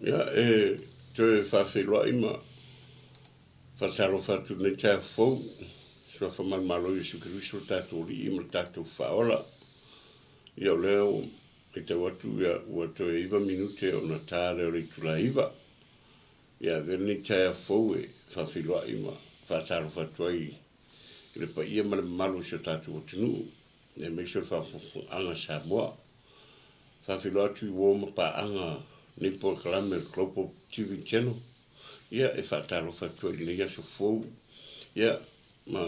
Ia, e toe faafeiloai ma faatalofa atu i lenei taeao fou, Suafa Manumalo Iesu Keriso lo tatou Alii ma lo tatou Faaola. Ia, o lea ua matau atu ia, ua toe 9 minute ona ta lea o le itula e 9. Ia, avea lenei taeao fou e faafeiloai ma faatalofa atu ai i le paia ma le mamalu o si o tatou atunuu, aemaise o le faafofogaaga a Samoa. Faafeiloai atu i uo ma paaga nei polokalame o le Global TV Channel. Ia, e faatalofa atu ai i lenei aso fou. Ia, ma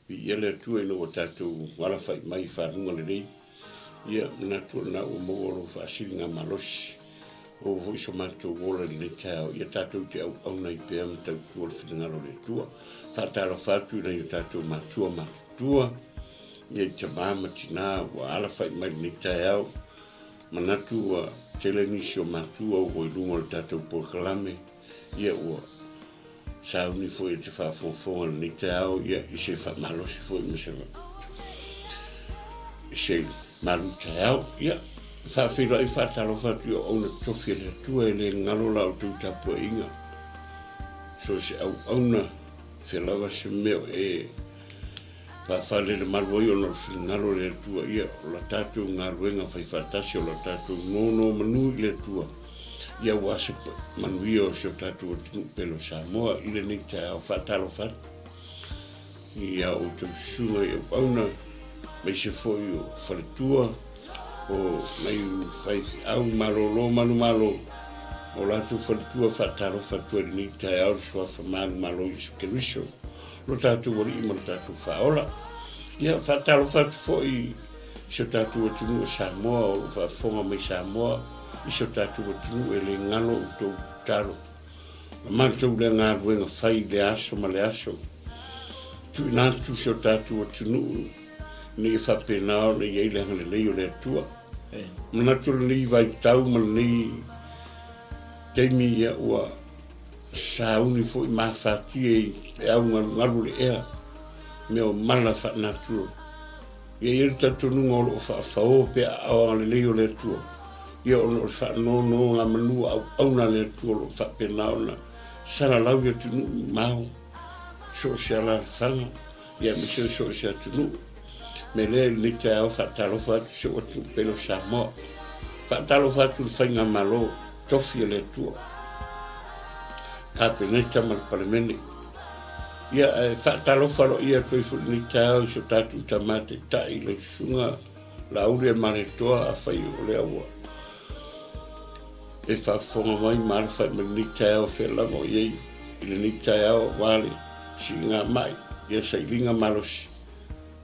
viia le Atua ina ua tatou alafai mai i faluga lelei. Ia, manatu o lena ua maua lou faasiligamalosi, maua foi so matou ola i lenei taeao. Ia tatou te auauna ai pea ma tautua le finagalo o le Atua. Faatalofa atu i nai o tatou matua matutua. Ia i tama ma tina ua alafai mai lenei taeao. Manatu ua tele nisi o matua ua i luga o le tatou polokalame, ia ua sauni foi e te faafogafoga i lenei taeao, ia i se faamalosi foi ma se i se malu taeao. Ia faafeiloai faatalofa atu i auauna totofi a le Atua e le galo la outou tapuaiga. So se auauna, fea lava se mea o e Faafalelemalu ai ona o le finagalo o le Atua, ia, o la tatou galuega faifaatasi, o la tatou nonomanu i le Atua, ia aua se manuia o si o tatou atunuu pele o Samoa i lenei taeao. Faatalofa atu i a outou susuga i auauna, aemaise foi o faletua, o nai faifeau malolo manumalo, o latou faletua. Faatalofa atu ai i lenei taeao i le Suafa manumalo Iesu Keriso, lo tatou Alii ma lo tatou Faaola. Ia, faatalofa atu foi i si o tatou atunuu o Samoa o lo o faafofoga mai Samoa, i si o tatou atunuu e le galo outou tatalo. La matou lea galuega fai i le aso ma le aso, tuuina atu si o tatou atunuu ina ia faapena ona i ai le agalelei o le Atua. Manatu o lenei vaitau ma lenei taimi, ia ua sauni foi mafatia i peau galugalu le ea, mea o mala faanatura. Ia i ai le talitonuga o lo o faafao pea aao agalelei o le Atua, ia ona o le faanonogamanu auauna a le Atua o lo o faapena ona salalau i atunuu mamao, so o se alaalafaga, ia aemaise o so o se atunuu. Me lea i lenei taeao faatalofa atu si ou atunuu pele o Samoa. Faatalofa atu i le faigamalo tofi a le Atua, Kapeneta ma le Palemene. Ia, ae faatalofa aloaia atu ai foi i lenei taeao i so tatou tama taitai, lau susuga Laauli e Maletoa, afai o lea ua e faafofoga mai ma alafai mai lenei taeao, fea lava o i ai i lenei taeao aua le siiga mai, ia sailiga malosi.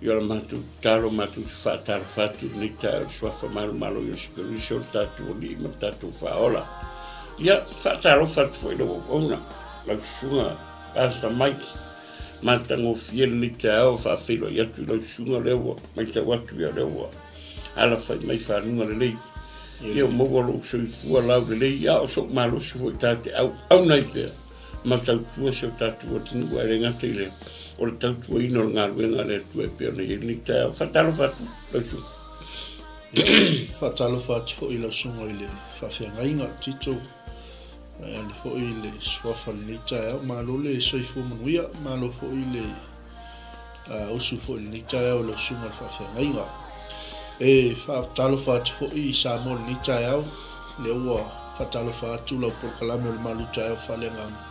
Ia o le matou tatalo, matou te faatalofa atu i lenei taeao i le Suafa Manumalo Iesu Keriso, le tatou Alii ma le tatou Faaola. Ia, faatalofa atu foi i lau auauna, lau susuga Pastor Mike, matagofie lenei taeao, faafeiloai atu i lau susuga, lea ua matau atu ia lea ua alafai mai faluga lelei. Ia maua lou soifua laulelei, a o sou malosi foi ta te auauna ai pea ma tautua si o tatou atunuu, ae le gata i lea, o le tautuaina o le galuega a le Atua e pei ona i ai lenei taeao. Faatalofa atu lau susuga. Faatalofa atu foi i lau susuga i le faafeagaiga Tito, vaeane foi le suafa i lenei taeao. Malo le soifua manuia, malo foi le usu foi i lenei taeao i lau susuga i le faafeagaiga. E faatalofa atu foi i Samoa i lenei taeao, lea ua faatalofa atu lau polokalame o le Malu Taeao Faaleagaga.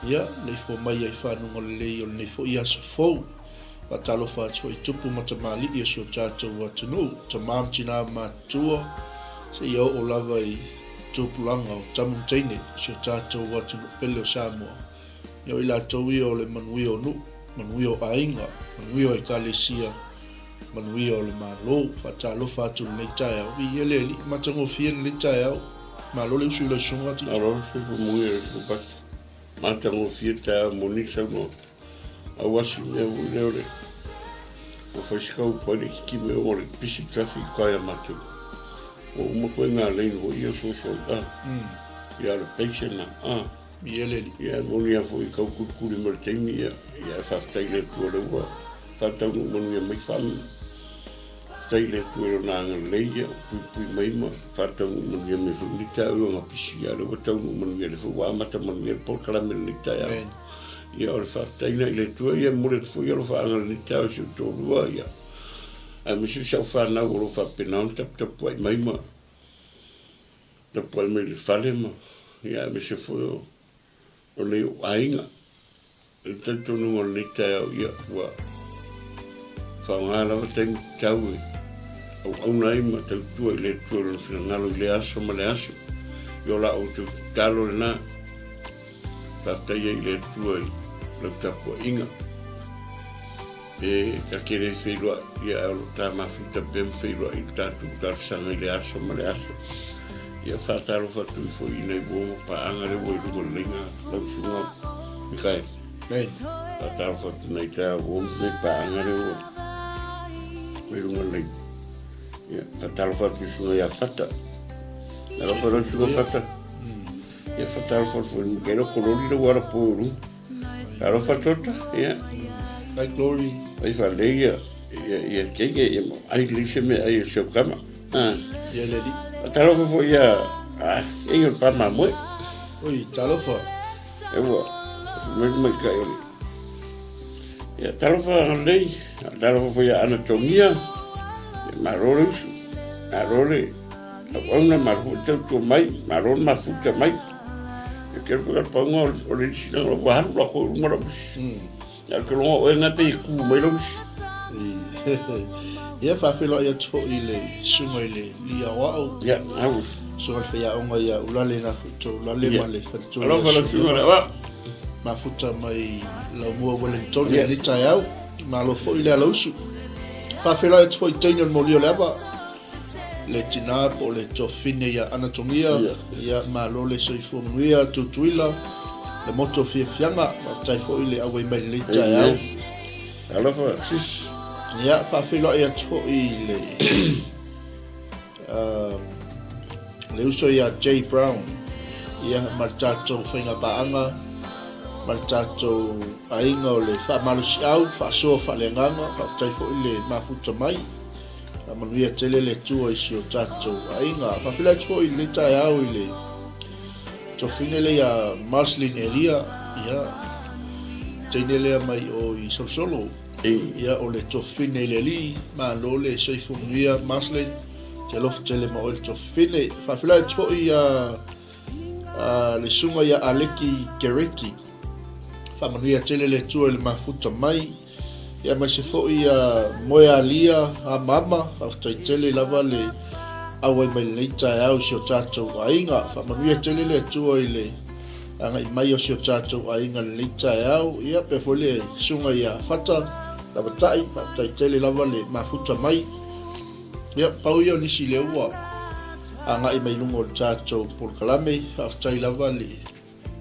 Ia, leifua mai ai fanuga lelei o lenei foi aso fou. Faatalofa atu foi i tupu ma tamalii o si o tatou atunuu, tama ma tina matutua, seia oo lava i tupulaga o tama ma teine o si o tatou atunuu pele o Samoa. Ia o i latou ia o le manuia o nuu, manuia o aiga, manuia o ekalesia, manuia o le Malo. Faatalofa atu i lenei taeao. Viia le Alii, matagofie lenei taeao. Malo le usu i lau susuga Tito. Malo le soifua manuia i lau susuga Pastor. Matagofie le taeao, moni le saunoaga. Auasi mea foi lea o le ua fai si kau pai le kikime ona o le busy traffic kai a matou. Ua uma koe ngā lane foi ia soso i a. Ia o le patient na. Ah. Viia le Alii. Ia e moni lava foi i tau kulikuli mai le taimi, ia, ia e faafetai i le Atua o lea ua faataunuu manuia mai Faafetai i le Atua i Lona agalelei, ia, ua puipui mai ma faataunuu manuia mai foi lenei taeao i ona pisi, a o lea ua taunuu manuia, lea foi ua amata manuia le polokalame i lenei taeao. Ia, o le faafetai lena i le Atua, ia, e momoli atu foi alofaaga i lenei taeao i si ou toalua, ia, aemaise o si au fanau o lo o faapena ona taputapuai mai ma tapuai mai i le fale ma, ia, aemaise foi o o nei ou aiga. I le talitonuga o lenei taeao, ia, ua faaaoga lava taimi tatau e auauna ai ma tautua i le Atua i Lona finagalo i lea aso ma le aso. Ia o la outou tatalo lena. Faafetai ai i le Atua i lau tapuaiga. Pe ta te le feiloai, ia ae o lo o ta mafuta pea ma feiloai i le tatou talosaga i le aso ma le aso. Ia faatalofa atu ifo i nai uo ma paaga lea ua i luga o le laina lau susuga Mikaele. Faatalofa atu nai ta uo ma nai paaga lea ua i luga o le laina. Ia faatalofa atu i susuga ia Fata. Alofa lau susuga Fata. Ia faatalofa atu foi i Mikaele o Kololi lea ua alapo i luga. Alofa Tota, ia. Hi Glory. Ai whalei ia, ia, ia teine, ia mo ai lise me ai e seu kama. Ah. Ia le li. Talofa fo ia, ah, e ia pa ma moe. Oi, talofa. E ua, mai mai kai ole. Ia, talofa lei, talofa fo ia Anatomia, ia malo le usu, malo le auauna, malo foi tautua mai, malo le mafuta mai. E ke ka paunga o le isi na ua alu la ko lunga la usi. Ya ke longa o enga pe ku mai la usi. Ia faafeiloai atu foi i le susuga i le alii aoao. Ia, au. Susuga i le faiaoga ia Ulale na foi tou Ulale ma le faletua. Alofa lau susuga le aoao. Mafuta mai Laumua Wellington i lenei taeao. Malo foi le alausu. Faafeiloai atu foi i teine o le moli o le ava. le tina po o le tuafafine ia Anatomia, ia malo le soifua manuia, Tutuila, le moto fiafiaga, faafetai foi le auai mai lenei taeao. Alofa, sis. Ia, faafeiloai atu foi i le le uso ia Jay Brown, ia, ma le tatou faiga paaga, ma le tatou aiga o le faamalosiau, faasoa faaleagaga, faafetai foi le mafuta mai. Faamanuia tele le Atua i si o tatou aiga. Faafeiloai atu foi i lenei taeao i le tofine lea ia Marceline Elia, ia, teine lea mai o i Solosolo. Ia, o le tofine i le Alii, malo le soifua manuia Marceline, te alofa tele ma oe le tofine. Faafeiloai atu foi ia le susuga ia Aleki Kereti, faamanuia tele le Atua i le mafuta mai. Ia aemaise foi ia Moealia Amaama, faafetai tele lava le auai mai lenei taeao i si o tatou aiga. Faamanuia tele le Atua i le agai mai o si o tatou aiga i lenei taeao. Ia pea foi le susuga ia Fata Lavatai, faafetai tele lava le mafuta mai. Ia pau ia o nisi lea ua agai mai luga o le tatou polokalame, faafetai lava le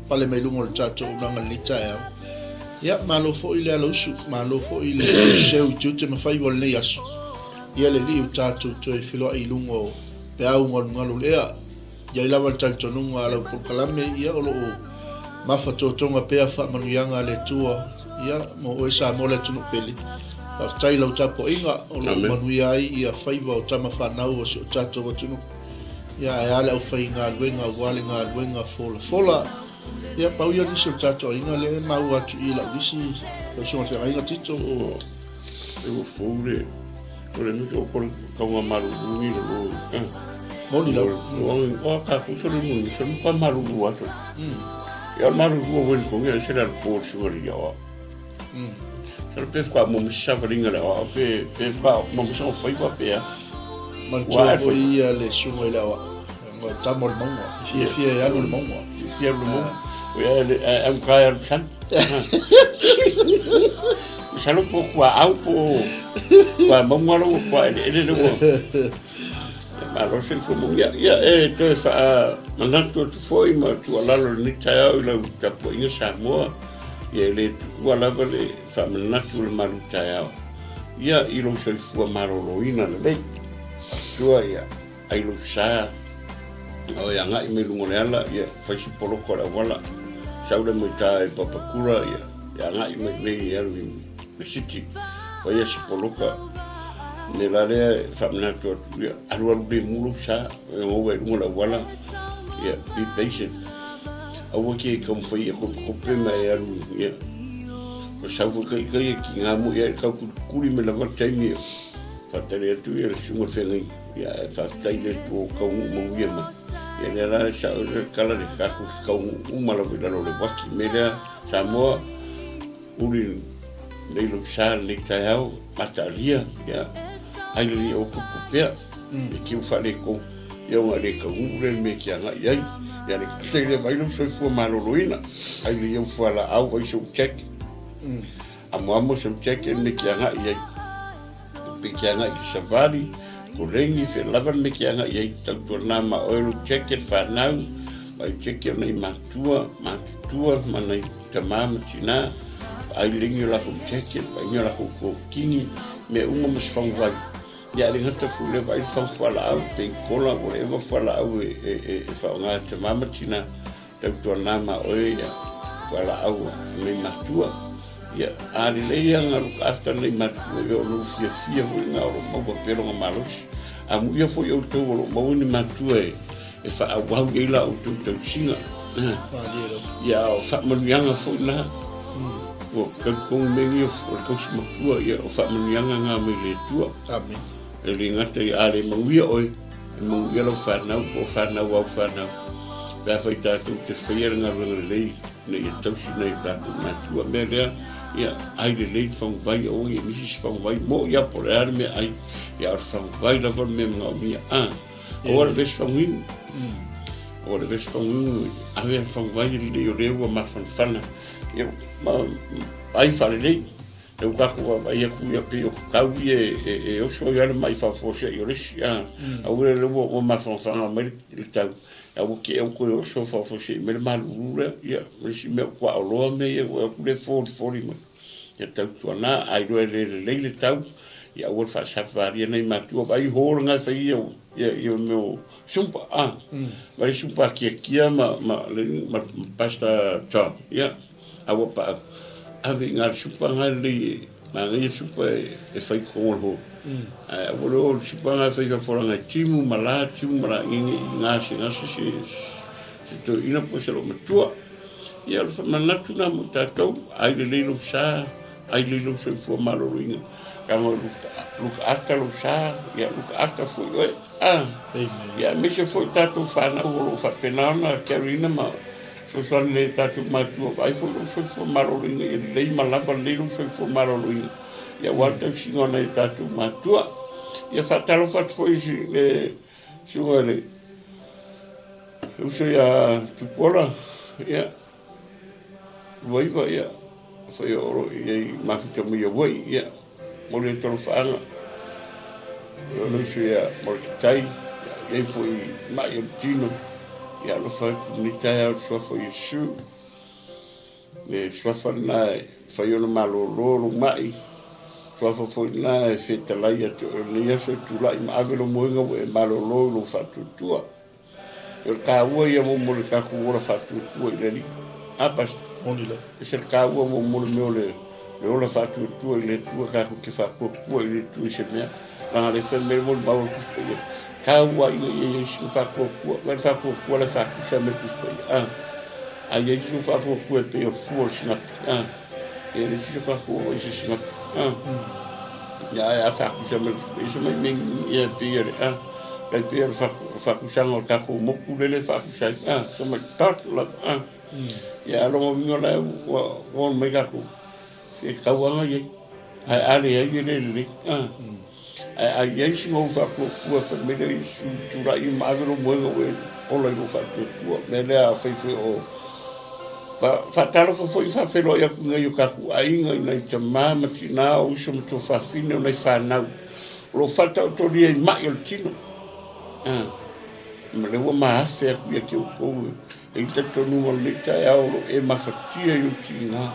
pale mai luga o le tatou auaunaga i lenei taeao. Ia, malo foi le alausu, malo foi le seu i tiute ma faiva o lenei aso. Ia le Alii ua tatou toe feiloai i luga o peau galugalu o le ea. I ai lava le talitonuga a lau polokalame, ia o lo o mafatotoga pea faamanuiaga a le Atua, ia, mo oe Samoa le atunuu pele. Faafetai i lau tapuaiga o lo o manuia ai ia faiva o tama fanau o si o tatou atunuu. Ia, ae a le aufaigaluega aua le galuega folafola. Ia, pau ia o nisi o le tatou aiga lea e maua atu i lau lisi, lau susuga i le feagaiga Tito. O, e ua fou le, o le mea o kore kaunga malulu ni lo. Moni lau. O, o ka ku solo ni, solo ka malulu ato. Ia malulu o wen ko ngia se la po suga li ia. Sala pe whaka mo misa valinga le awa pe pe whaka mo misa o whaiwa pe a. Manatua foi ia le susuga i le awa. Nga tama o le maunga. Fia fia e alu le maunga. Fia alu le maunga. O ia le au kai alu san. Salo po kua au po kua maunga lo kua ele ele lo. Malo se fo mo ia ia e toe wha manatu atu foi ma tuualalo lenei taeao i lau tapuaiga Samoa. Ia e le tuua lava le faamanatu o le malu taeao. Ia i lou soifua maloloina lelei. Tua ia ai lou sa o e agai mai luga o le ala, ia fai si poloka o le auala. Sau le mai ta e Papakura, ia e agai mai nei e alu i le city. Fai si poloka. Mea la lea e faamanatu atu, ia, alualu lemu lou sa, e oga i luga o le auala, ia, be patient. Aua ke taumafai e kopekope ma e alu, ia, o sau foi kai kai e ki ngā mo ia e kau kulikuli me lava le taimi e whaatari atu ia le sunga whengai, ia e whaatai le tu o kau mau ia mai. Ia lea la e sa o le kala le kaku ki kau uma lava i lalo le waki. Me lea Samoa, Uli nei lou sa lenei taeao, mataalia, ia, ai le lii o kupu pea, e kiu faaletonu, ia ona le taunuu lea i le mea e te agai ai. Ia le ata i le vaai lou soifua maloloina, ai le iau fualaau vai sou jacket, amoamo sou jacket le mea e te agai ai. Pe te agai i te savali, koleni, fea lava le mea te agai ai, tautuana ma oe lou jacket fanau, vai jacket o nai matua, matutua ma nai tama ma tina, vaai lengi o lakou jacket, vaai ni o lakou kokini, mea uma ma se faguvai. Ia e le gata foi lea, vaai le fagu fualaau, penikola, whatever fualaau e, e, e, e faaaoga e tama ma tina, Tautuana ma oe ia fualaau a nei matua. Ia, a lelei ia nga look after nei matua, ia o lou fiafia foi nga o lo maua pea longa malosi. Amuia foi outou o lo maua ni matua e, e faaauau i ai la outou tausiga. Ia, o faamanuiaga foi na. Ua talitonu mea nei o le tausi matua, ia o faamanuiaga nga mai le Atua. Amen. E le gata i a le mauia oe, E manuia lau fanau po o fanau au fanau pe afai tatou te faia le galuega lelei ina ia tausi nai o tatou matua. Mea lea, ia ai lelei le faguvai, aua ne i misi se faguvai, moʻi lava po o le a le mea ai, ia o le faguvai lava le mea manaomia. A, aua le vesi faguinu, aua le vesi faguinu, ave le faguvai e lelei o lea ua mafanafana, ia ma ai faalelei. Lea ua tatou vaavaai atu ia pei o tatau ia e oso ai lava le mai faafuasei o le isi a. Aua lea ua mafanafana mai le tau, a ua tea ua toe oso faafuasei mai le malulu lea, ia ma le isi mea ua tuaoloa mea ia ua o atu lea folifoli mai. Ia tautuana, a iloa e le lelei le tau, ia aua le faasavalia nai matua, vaai ho lena e fai ia ia mea o sumpa a. Vaai le sumpa kiakia ma ma Pastor John, ia. A ua paau, ave i ngā supa ngā lelei e, manaia supa e whai tonu o le hou. Ae aua le o le supa ngā e whai whaforanga e timu ma la, timu ma la ngenge i ngase ngase se, se toeaina po o se loomatua. Ia o le whamanatu nā mo tātou, ai lelei lou sa, ai lelei lou soifua maloloina. Ka ngo look after lou sa, ia look after foi oe. Ah, ia aemaise foi tātou whānau o lo o faapena ona Carolina ma Fesoasoani nei tatou matua, vaai foi lou soifua maloloina ia lelei ma lava lelei lou soifua maloloina ia aua le tausiga o nai o tatou matua. Ia faatalofa atu foi i le susuga i le uso ia Tupuola, ia Luaiva, ia afai o lo o i ai mafuta mai Hawaii, ia momoli atu alofaaga i lou uso ia Molokitai, ia i ai foi ma'i o le tino, ia alofa atu i lenei taeao i le suafa o Iesu. Le suafa lena e mafai ona malolo lou ma'i, suafa foi lena e fetalai ia te oe i lenei aso e tulai ma ave lou moega ua e malolo i lou faatuatua. O le taua ia mo mo le tatou ola faatuatua i le Alii. A Pastor? Moni lava. Ese le taua mo mo le mea o le le ola faatuatua i le Atua tatou te faatuatua i le Atua i se mea. Leaga le fai mai mo le mau o le Tusi Paia. Taua ina ia i ai sina faatuatua. Vai le faatuatua la e faatusa mai le Tusi Paia. A. A i ai sina faatuatua e pei o le fua o le sinapi. A. E le tino tatou o i se sinapi. A. Ia ae a faatusa mai le Tusi Paia, se mai mea ia e pei o le a. Tai pei o le faatusaga o le tatou motu lele e faatusa ai, a, se mai dark lava, a. Ia a lona uiga la ua ono mai tatou, se tauaga i ai, ae a leai e le lelei, a. Ae a i ai sina ou faatuatua fai mai lea Iesu, tulai ma ave lou moega ua e ola i lou faatuatua. Mea lea a fai foi o faatalofa foi faafeiloai atu i nai o tatou aiga, i nai tama ma tina, o uso ma tuafafine, o nai fanau o lo o faataotolia i mai o le tino. A, ma lea ua maafe atu ia te outou e i ai talitonuga o lenei taeao o lo o e mafatia i ou tiga.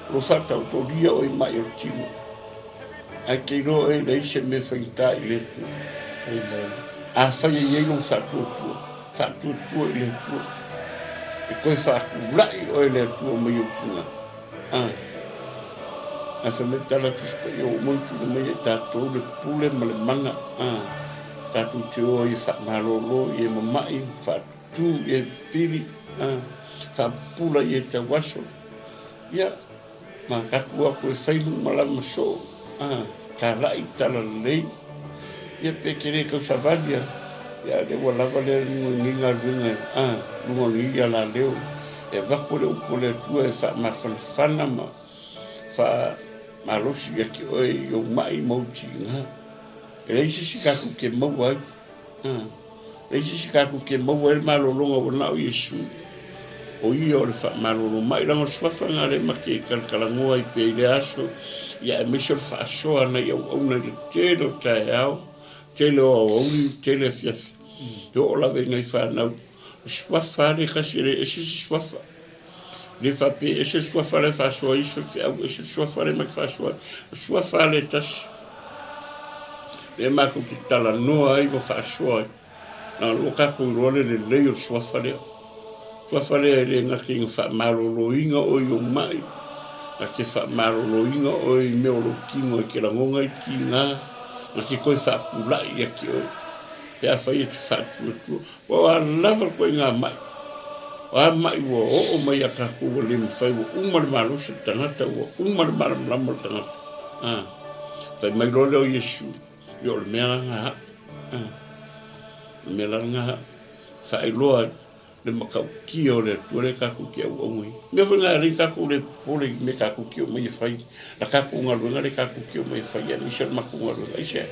O lo o faataotolia oe i mai o le tino. Ae te iloa oe e leai se mea faigata i le Atua. Amen. Afai e i ai lou faatuatua, faatuatua i le Atua. E toe faatulai oe e le Atua mai ou tiga. A. Ae fai mai tala Tusi Paia ua uma ona tuuina mai ia i tatou le pule ma le mana, a, tatou te o ai e faamalolo i e mama'i, faatu i e pili, a, faapupula i e tauaso. Ia, ma tatou o atu e fai nuu ma lama soo, a, talai talalelei. Ia pe te le tausavali a, ia a lea ua lava lea luga o lenei galuega, a, luga o lenei alaleo e avatu ai le upu a le Atua e faamafanafana ma faamalosi ia te oe i ou mai ma ou tiga. E leai se isi tatou te maua ai, a, leai se isi tatou te maua ai le malologa ua na o Iesu. O ia o le faamalolo mai, leaga o le suafa lena lea ma te talatalanoa ai pea i lea aso, ia aemaise o le faasoa a nai auauna i le tele o taeao, tele o aoauli, tele afiafi. E oo lava i nai fanau, o le suafa lava lea e tasi, e le ese se suafa. Le faapea e ese le suafa la e faasoa ai isi faifeau, ese le suafa lea ma te faasoa ai. O le suafa lava lea e tasi, lea matou te talanoa ai ma faasoa ai. Na o lea ua tatou iloa le lelei o le suafa lea. Suafa lea e le gata ina faamaloloina oe i ou mai, na te faamaloloina oe i mea o lou tino e te lagona ai tiga, na te toe faapulai ia te oe pe afai e te faatuatua. Ua o a lava le ituaiga mai, o a mai ua oo mai ia tatou ua le mafai, ua uma le malosi o le tagata, ua uma le malamalama o le tagata. A, fai mai loa lea o Iesu, Ia o le mea la lena au. A, o le mea la lena au, faailoa ai le matautia o le Atua lea tatou te auauna ai. O mea foi na e ala ai ona tatou le popole i mea tatou te omai e fai, la tatou galuega lea tatou te omai e fai aemaise o le matou galuega. Aisea?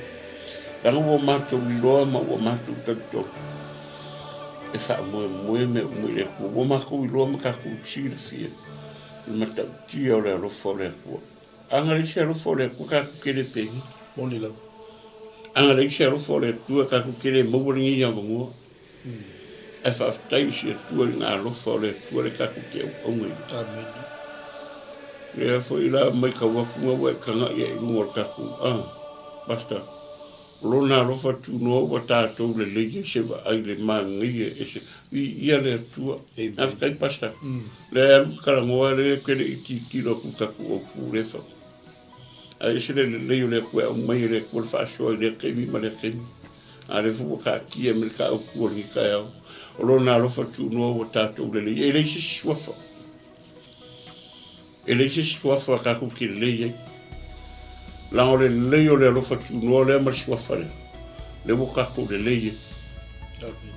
Leaga ua matou iloa ma ua matou talitonu e faamoemoe mea uma i le Atua. Ua matou iloa ma tatou silafia le matautia o le alofa o le Atua. A na leai se alofa o le Atua tatou te le penei. Moni lava. A na leai se alofa o le Atua tatou te le maua lenei avanoa. Ae faafetai i si Atua i na alofa o le Atua lea tatou te auauna i ai. Amene. Lea foi la maitau atu na ua e taga'i ai i luga o le tatou, ah, Pastor, o Lona alofa tunoa ua tatou lelei ai se vaai i le manaia ese. Viia le Atua. Amen. Faafetai Pastor. Lea e alu talanoa lea ou te le i tilotilo atu i tatou autu lea e fai. Ae ese le lelei o le Atua e aumai e le Atua le faasoa i lea taimi ma lea taimi. A lea foi ua taatia mai le taautu o lenei taeao. O Lona alofa tunoa ua tatou lelei. E leai se isi suafa. E leai se isi suafa tatou te lelei ai. Leaga o le lelei o le alofa tunoa lea ma le suafa lea, lea ua tatou lelei ai. Amen.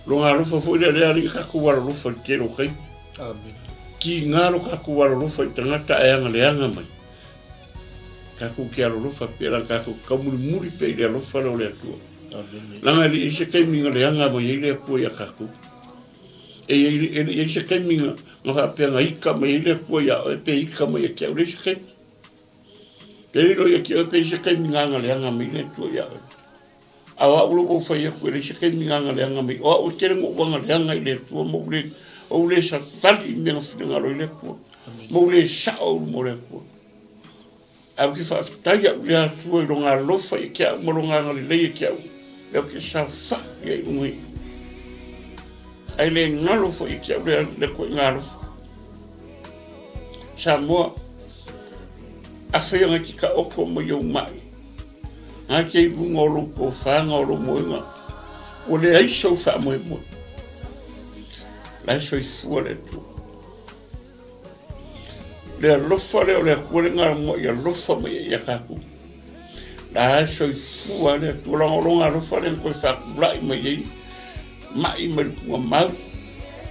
Lona alofa foi lea, lea alii tatou alolofa i le tele o taimi. Amen. Tiga lo tatou alolofa i tagata ae agaleaga mai. Tatou te alolofa pea, leaga tatou te taumulimuli pea i le alofa lea o le Atua. Amen. Leaga e le i ai se taimi na leaga mai ai le Atua ia tatou. E le i ai se taimi na faapea na ika mai ai le Atua ia oe pe ika mai ia te au, leai se taimi. E le iloa ia te oe pe i ai se taimi na agaleaga mai ai le Atua ia oe. A o au la ua ou fai atu, e leai se taimi na agaleaga mai. O au e tele na ou agaleaga i le Atua ma ou le, ou le savali i mea na finagalo ai le Atua. Ma ou le sao i luma o le Atua. Ae ou te faafetai au i le Atua i lona alofa ia te au ma lona agalelei ia te au, lea ou te saofai ai i luga i. Ae le galo foi ia te au le, le ituaiga alofa. Samoa, afai ona e te taoto mai ou mai, na te i luga o lou tofaga o lou moega, ua leai sou faamoemoe. La e soifua le Atua. Le alofa lea o le Atua le galumai alofa mai ai ia tatou. La e soifua le Atua leaga o lona alofa lea na toe faatulai mai ai mai mai le tuugamau.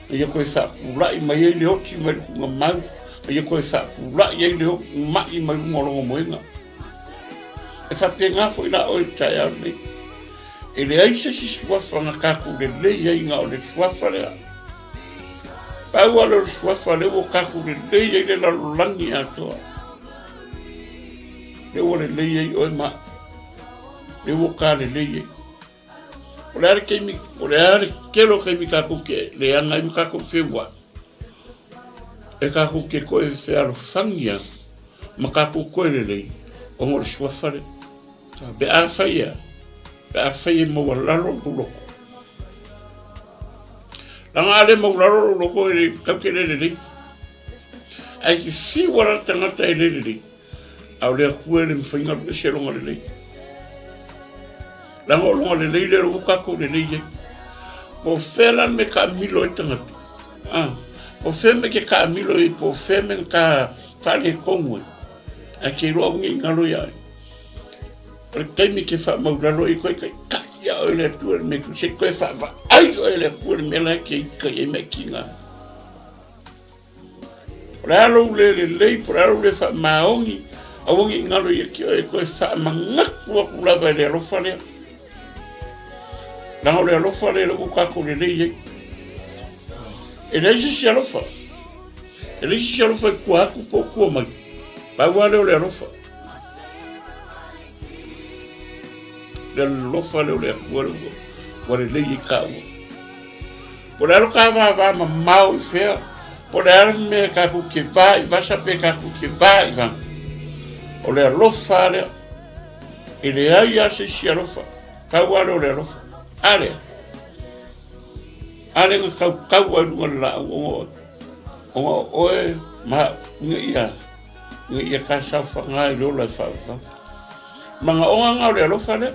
Na ia toe faatulai mai ai le oti mai le tuugamau. Na ia toe faatulai ai le mai mai luga o lona moega. E faapena foi la oe i le taeao lenei. E leai se isi suafa na tatou lelei ai na o le suafa lea. Pau lava lea o le suafa lea ua tatou lelei ai le lalolagi atoa. Lea ua lelei ai oe ma au. Lea ua ta lelei ai. O le a le taimi, o le a le tele o taimi tatou te leaga ai ma tatou feuai. E tatou te toe fealofani lava ma tatou toe lelei ona o le suafa lea. Pe afai e a? Pe afai e maualalo lou loto. Leaga a le maualalo lou loto e le, tatou te le lelei. Ae te fiu ala le tagata e le lelei, a o le Atua e le mafai ona alu ese lona lelei. Leaga o lona lelei lea ua tatou lelei ai. Po o fea la le mea e taamilo ai le tagata? Ah, po o fea le mea e te taamilo ai, po o fea le mea na ta faaletonu ai, ae te iloa aua ne i galo ia oe. O le taimi e te faamaulalo ai, toe taitai ia oe le Atua i le mea, se i toe faavaai oe e le Atua i le mea la e te ita i ai ma e tiga. O le a lou le lelei, po o le a lou le faamaoni, aua ne i galo ia te oe e toe faamanatu atu lava e le alofa lea. Leaga o le alofa lea ua tatou lelei ai. E leai se isi alofa. E leai se isi alofa i tua atu po o tua mai. Pau lava lea o le alofa. Le alofa lea o le Atua lea ua lelei ai taua. Po o le a lo ta vavā mamao i fea, po o le a le mea tatou te va i vasa pe tatou te va i vaga, o le alofa lea. E leai lava se isi alofa, pau lava lea o le alofa. A lea? A lea na tautau ai i luga o le laau ona o oe, ona o oe ma au, ina ia, ina ia ta saofaga i le ola e faavavau. Manaoga na o le alofa lea.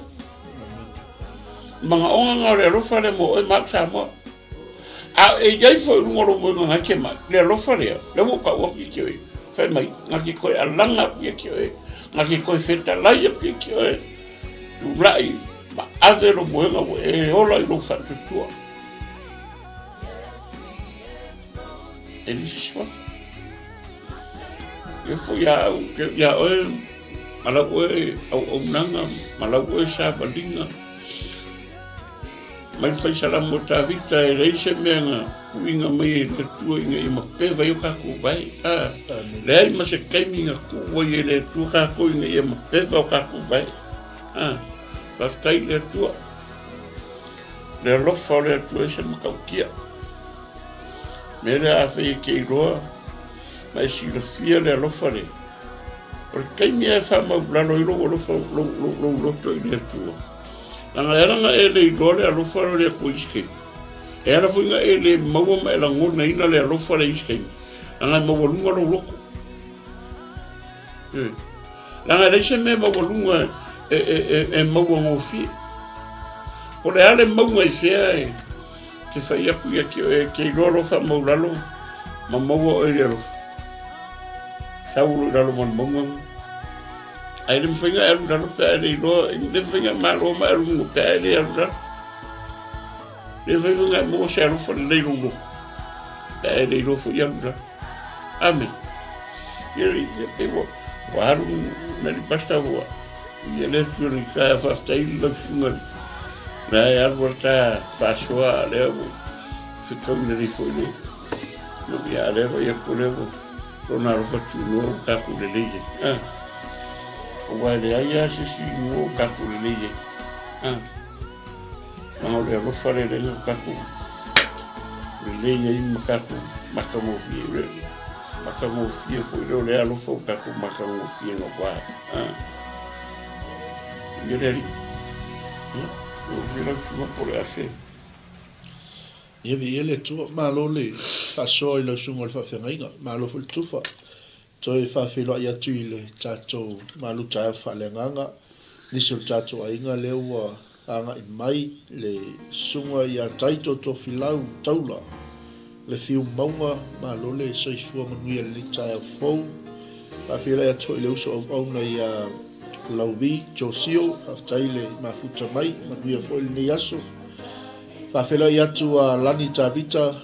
Manaoga na o le alofa lea mo oe ma au Samoa. A e i ai foi i luga o lou moega na te mai, le alofa lea, lea ua ou tau atu ia te oe, fai mai, na te toe alaga atu ia te oe, na te toe fetalai atu ia te oe, tulai ma ave lou moega ua e ola i lou faatuatua. E le se suafa. Ia foi ia au, ia oe, ma lau oe auaunaga, ma lau oe savaliga, mai le faisalamo o Tavita, e leai se mea na tuuina mai e le Atua ina ia mapeva ai o tatou vae. A, leai ma se taimi na tuu ai e le Atua tatou ina ia mapeva o tatou vae. A, faafetai i le Atua. Le alofa o le Atua e se matautia. Mea lea afai e te iloa ma e silafia le alofa lea, o le taimi lava e faamaulalo ai lou alofa, lou, lou, lou loto i le Atua. Leaga e ala ona e le iloa le alofa o le Atua i isi taimi. E ala foi ona e le maua ma e lagonaina le alofa lea i isi taimi, leaga e maualuga lou loto. E. Leaga e leai se mea maualuga e, e, e, e mauagofie. Po o le a le mauga i fea e te fai atu ia te oe, e te iloa lou faamaulalo ma maua oe i le alofa. Sau loa i lalo ma le mauga. Ae le mafai ona e alu i lalo pe a e le iloa, e le mafai ona e malo ma e alu i luga pe a e le alu i lalo. Le mafai foi ona e maua se alofa lelei i lou loto pe a e le iloa foi alu i lalo. Amene. Ia, ia, pei ua, ua alu Mary Pastor ua, ia le atu i ka faafetai i lau susuga la e alu ala ta faasoa a lea ua fetau lelei foi le no ia a lea vai atu lea ua lona alofa tunoa ua tatou lelei ai. Ah. Aua e leai lava se isi igoa ua tatou lelei ai. Ah. Leaga o le alofa lea lea ua tatou lelei ai ma tatou matagofie le matagofie foi lea o le alofa ua tatou matagofie gawa. Ah. Ia le alii. Ia, ua fia lau susuga po o le a se. Ia viia le Atua. Malo le faasoa i lau susuga o le faafeagaiga. Malo foi le tufa. Toe faafeiloai atu i le tatou malu taeao faaleagaga. Nisi o le tatou aiga lea ua agai mai le susuga ia Taito Tofilau Taula, le fiu mauga, malo le soifua manuia i lenei taeao fou. Faafeiloai atu foi i le uso auauna ia Lauvi Josio, faafetai le mafuta mai, manuia foi lenei aso. Faafeiloai atu a Lani Tavita,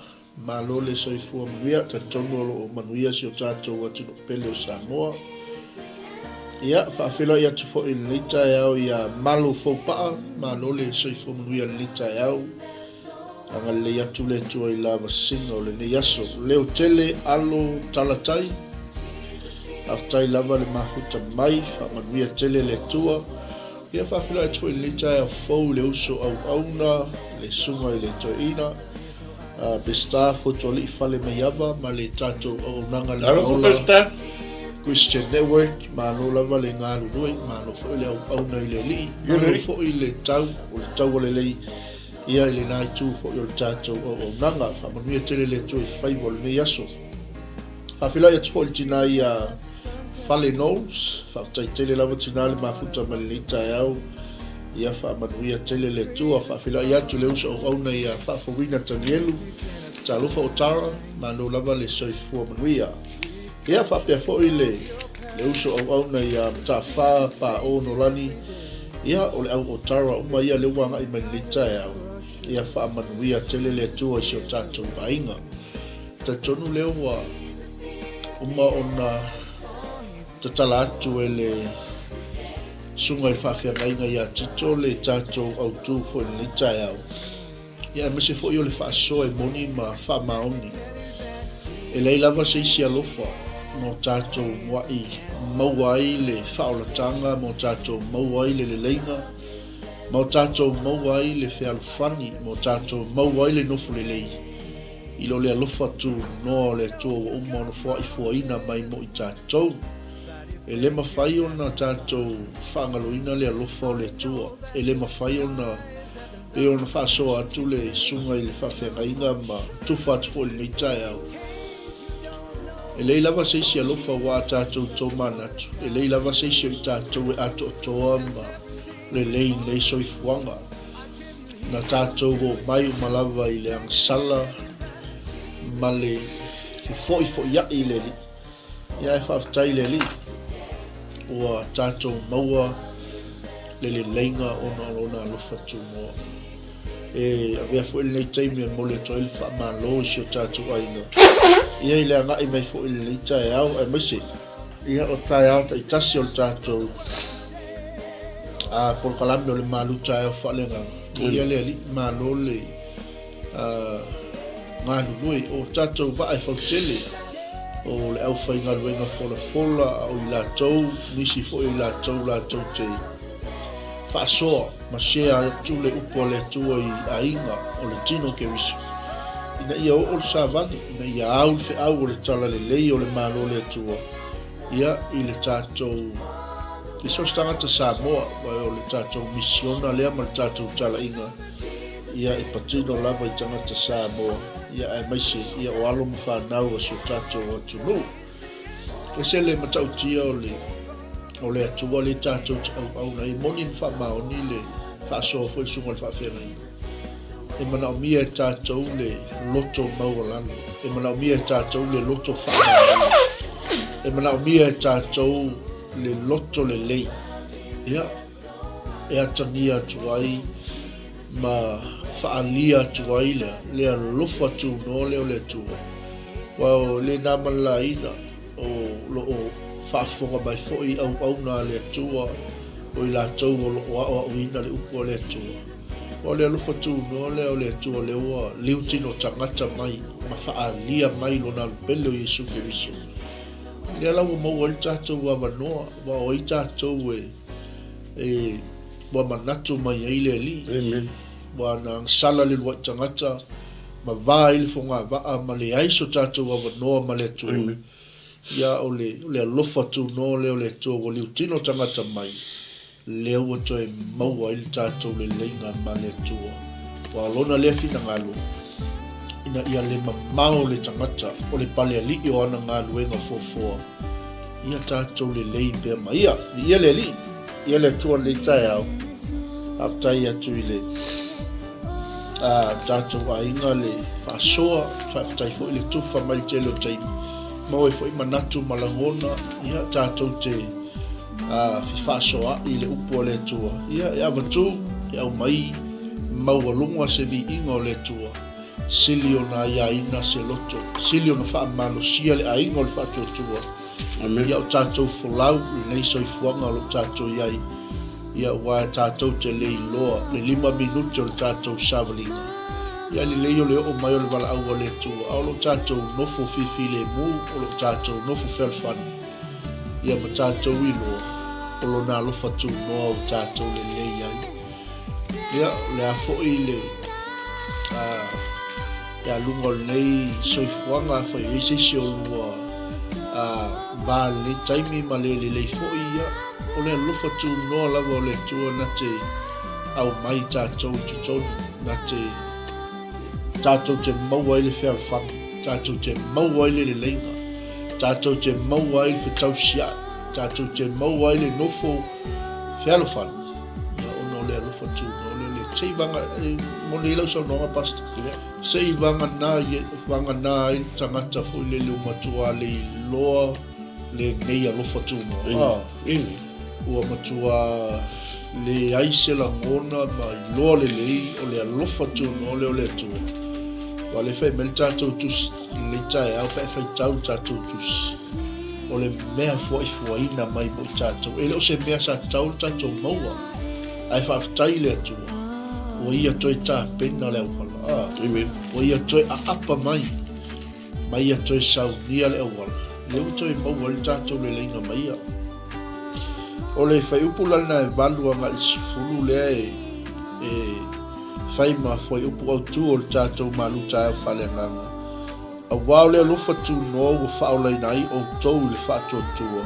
Malo le soifua manuia, talitonu o lo o manuia si o tatou atunuu pele o Samoa. Ia, faafeiloai atu foi i lenei taeao ia Malo Foupaa, malo le soifua manuia i lenei taeao. Agalelei atu le Atua i lavasiga o lenei aso. Leo tele, alo, talatai. Faafetai lava le mafuta mai, faamanuia tele le Atua. Ia, faafeiloai atu foi i lenei taeao fou i le uso auauna, le susuga i le toeaina. Peseta Fotualii Falemaiava ma le tatou auaunaga le Paola Christian Network. Malo lava le galulue, malo foi le auauna i le Alii, malo foi le tau, o le taua lelei ia i lena itu foi o le tatou auaunaga. Faamanuia tele le Atua i faiva o lenei aso. Faafeiloai atu foi i le tina ia Fale Knowles, faafetai tele lava tina le mafuta mai lenei taeao. Ia faamanuia tele le Atua. Faafeiloai atu le uso auauna ia Faafouina Tanielu, talofa o Tara, malo lava le soifua manuia. Ia faapea foi le le uso auauna ia Matafa Pao Nolani, ia o le au o Tara uma ia lea ua agai mai lenei taeao. Ia faamanuia tele le Atua i si o tatou aiga. Talitonu lea ua uma ona tatala atu e le susuga i le faafeagaiga ia Tito le tatou autu foi i lenei taeao, ia aemaise foi o le faasoa e moni ma faamaoni. E leai lava se isi alofa mo tatou mua'i maua ai le faaolataga, mo tatou maua ai le leleiga, ma o tatou maua ai le fealofani, ma o tatou maua ai le nofo lelei. I lo le alofa tunoa o le Atua ua uma ona foaifoaina mai mo i tatou. E le mafai ona tatou faagaloina le alofa o le Atua. E le mafai ona pei ona faasoa atu le susuga i le faafeagaiga ma tufa atu foi i lenei taeao. E leai lava se isi alofa ua a tatou tomanatu. E leai lava se isi o i tatou e atoatoa ma lelei i lenei soifuaga. Na tatou omai uma lava i le agasala ma le fefoifoia'i i le Alii. Ia ae faafetai i le Alii ua tatou maua le leleiga ona o Lona alofa tumoa. E avea foi lenei taimi e momoli atu ai le faamalo i si o tatou aiga ia i le agai mai foi i lenei taeao aemaise Ia, o taeao taitasi o le tatou polokalame o le malu taeao faaleagaga. Ia le Alii, malo le galulue. O tatou vaa e fautele, o le aufaigaluega folafola, a o i latou, nisi foi o i latou latou te faasoa ma share atu le upu a le Atua i aiga o le tino o Keriso, ina ia oo le savali, ina ia au le feau o le talalelei o le Malo o le Atua, ia, i le tatou, i so o se tagata Samoa, aua o le tatou misiona lea ma le tatou talaiga, ia, e patino lava i tagata Samoa, ia, aemaise, ia, o alo ma fanau a si o tatou atunuu. Ese le matautia o le o le Atua lea tatou te auauna ai. E moni ma faamaoni le faasoa foi le susuga i le faafeagaiga. E manaomia e tatou le loto maualalo. E manaomia e tatou le loto faamagalo. E manaomia e tatou le loto lelei. Ia, e atagia atu ai ma faaalia atu ai le, le alofa tunoa lea o le Atua. Aua e le na ma le laina o lo o faafofoga mai foi auauna a le Atua, o i latou o lo o aoaoina le upu a le Atua. Aua o le alofa tunoa lea o le Atua lea ua liutino tagata mai ma faaalia mai Lona Alupele o Iesu Keriso. Lea la ua maua ai le tatou avanoa, aua o ai tatou e, e ua manatu mai ai le Alii. Amen. Ua na sala le lua'i tagata ma va ai le fogavaa ma leai so tatou avanoa ma le Atua. Amen. Ia o le, o le alofa tunoa lea o le Atua ua liutino tagata mai, lea ua toe maua ai le tatou leleiga ma le Atua. Ua o Lona lea finagalo, ina ia le mamao le tagata o le palealii o ana galuega foafoa, ia tatou lelei pea ma ia. Viia le Alii, ia le Atua lenei taeao. Faafetai atu i le a tatou aiga le faasoa, faafetai foi le tufa mai le tele o taimi. Maua ai foi manatu ma lagona, ia tatou te fefaasoaai i le upu a le Atua. Ia e avatu, e aumai maualuga se viiga o le Atua. Sili ona aiaina se loto, sili ona faamalosia le aiga o le faatuatua. Amen. Ia o tatou folau i lenei soifuaga o lo o tatou i ai, ia aua e tatou te le iloa le 5 minute o le tatou savaliga. Ia lelei o le oo mai o le valaau a le Atua, a o lo o tatou nofo fifilemu, o lo o tatou nofo fealofani, ia ma tatou iloa o Lona alofa tunoa ua tatou lelei ai. Ia, o le a foi le le aluga o lenei soifuaga, afai o i ai se isi o lua va i lenei taimi ma le lelei foi, ia, o le alofa tunoa lava o le Atua na te aumai i tatou i totonu, na te tatou te maua ai le fealofani, tatou te maua ai le leleiga. Tatou te maua ai le fetausia'i, tatou te maua ai le nofo fealofani, ia ona o le alofa tunoa lea o le Se i vaga, e moni ai lau saunoaga Pastor, se i vagana, vagana ai le tagata foi lele ua matua le iloa lenei alofa tunoa. Ua matua leai se lagona ma iloa lelei o le alofa tunoa lea o le Atua. Aua o lea e fai mai le tatou tusi i lenei taeao pe a e faitau le tatou tusi, o le mea fuaifuaina mai mo i tatou. E le o se mea sa tatau ona tatou maua, ae faafetai i le Atua ua Ia toe tapena le auala. Ua Ia toe aapa mai. Ma ia toe saunia le auala, lea ua toe maua ai le tatou leleiga ma ia. O le fuaiupu la lena e 8 agai i le 10 lea e, e fai ma fuaiupu autu o le tatou malu taeao faaleagaga. Aua o le alofa tunoa ua faaolaina ai outou i le faatuatua,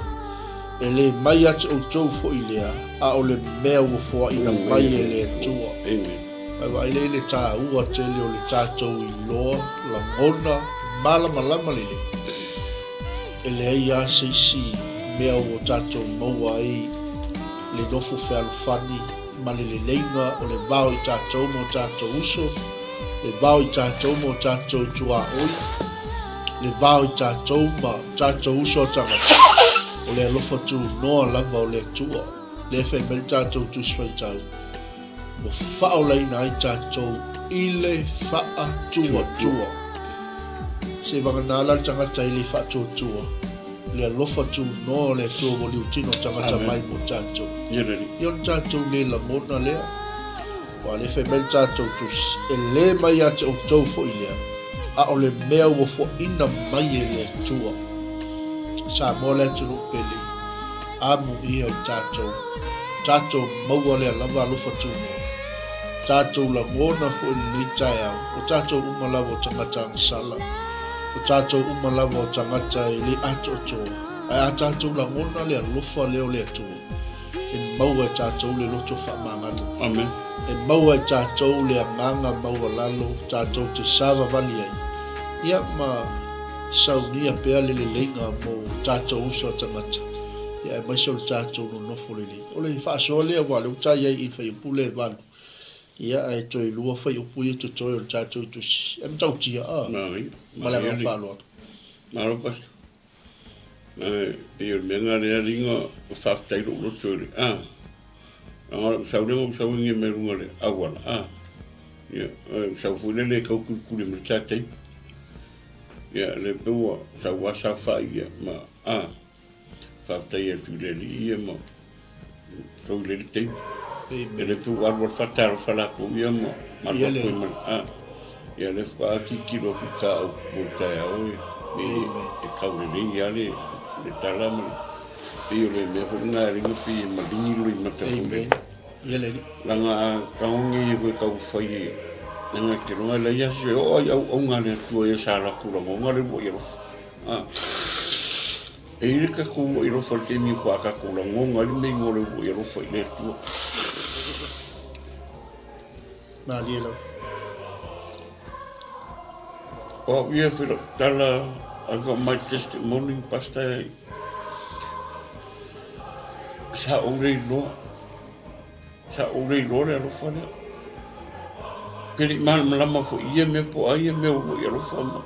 e le mai ia te outou foi lea, a o le mea ua foaina mai e le Atua. Amen. Ae vaai lea i le taua tele o le tatou iloa, lagona, malamalama lelei. E leai lava se isi mea ua tatou maua ai le nofo fealofani ma le leleiga o le vao i tatou ma o tatou uso, le vao i tatou ma o tatou tuaoi, le vao i tatou ma o tatou uso a tagata, o le alofa tunoa lava o le Atua. Lea e fai mai le tatou Tusi Faitau. Ua faaolaina ai tatou i le faatuatua. Seivagana la le tagata i le faatuatua, le alofa tunoa o le Atua ua liutino tagata mai mo tatou. Ia ona tatou le lagona lea. Aua o lea e fai mai le tatou tusi, e le mai ia te outou foi lea, a o le mea ua foaina mai e le Atua. Samoa le atunuu pele. Amuia i tatou, tatou maua lea lava alofa tunoa. Tatou lagona foi lenei taeao, o tatou uma lava o tagata agasala, o tatou uma lava o tagata e le atoatoa, ae a tatou lagona le alofa lea o le Atua, e maua e tatou le loto faamagalo. Amen. E maua e tatou le agaga maualalo tatou te savavali ai, ia ma saunia pea le leleiga mo tatou uso a tagata, ia aemaise o le tatou nonofo lelei. O le faasoa lea aua o lea ua ta i ai i le fuaiupu lea e 8, ia ae toe 2 fuaiupu ia e totoe o le tatou tusi. E matautia, a? Ma le agaga faaaloalo. Malo Pastor. Ae pei o le mea lena lea liga ua faafetai lou loto i le a. Leaga o lau sau lea na ou sau ai nei mai luga o le auala a. Ia, ou sau foi lea le tau kulikuli ma le tatei. Ia, lea pei ua sau lava saofai ia ma a. Faafetai atu i le Alii ia ma kau i le taimi. E le pei ua alu alu faatalofa latou ia ma alu atu ai ma le a. Ia lea faatoa tilotilo atu i ta mo le taeao e e kau lelei lava le le tala ma le pei o le mea foi lena e ala ai ona pei e maligi le loimata foi lele. Leaga a tago nei e koe taumafai e leaga e te iloa e leai lava se oo ai auauna a le Atua ia sa latou lagona le uluai alofa. E i ai le tatou uluai alofa i le taimi faatoa tatou lagona ai le meiga o le uluai alofa i le Atua. Malie lava. O au ia e fai lau tala, I got my testimony, Pastor, sa ou le iloa. Sa ou le iloa le alofa lea. Pe le i malamalama foi i ia mea po o a ia mea ua i alofa ma.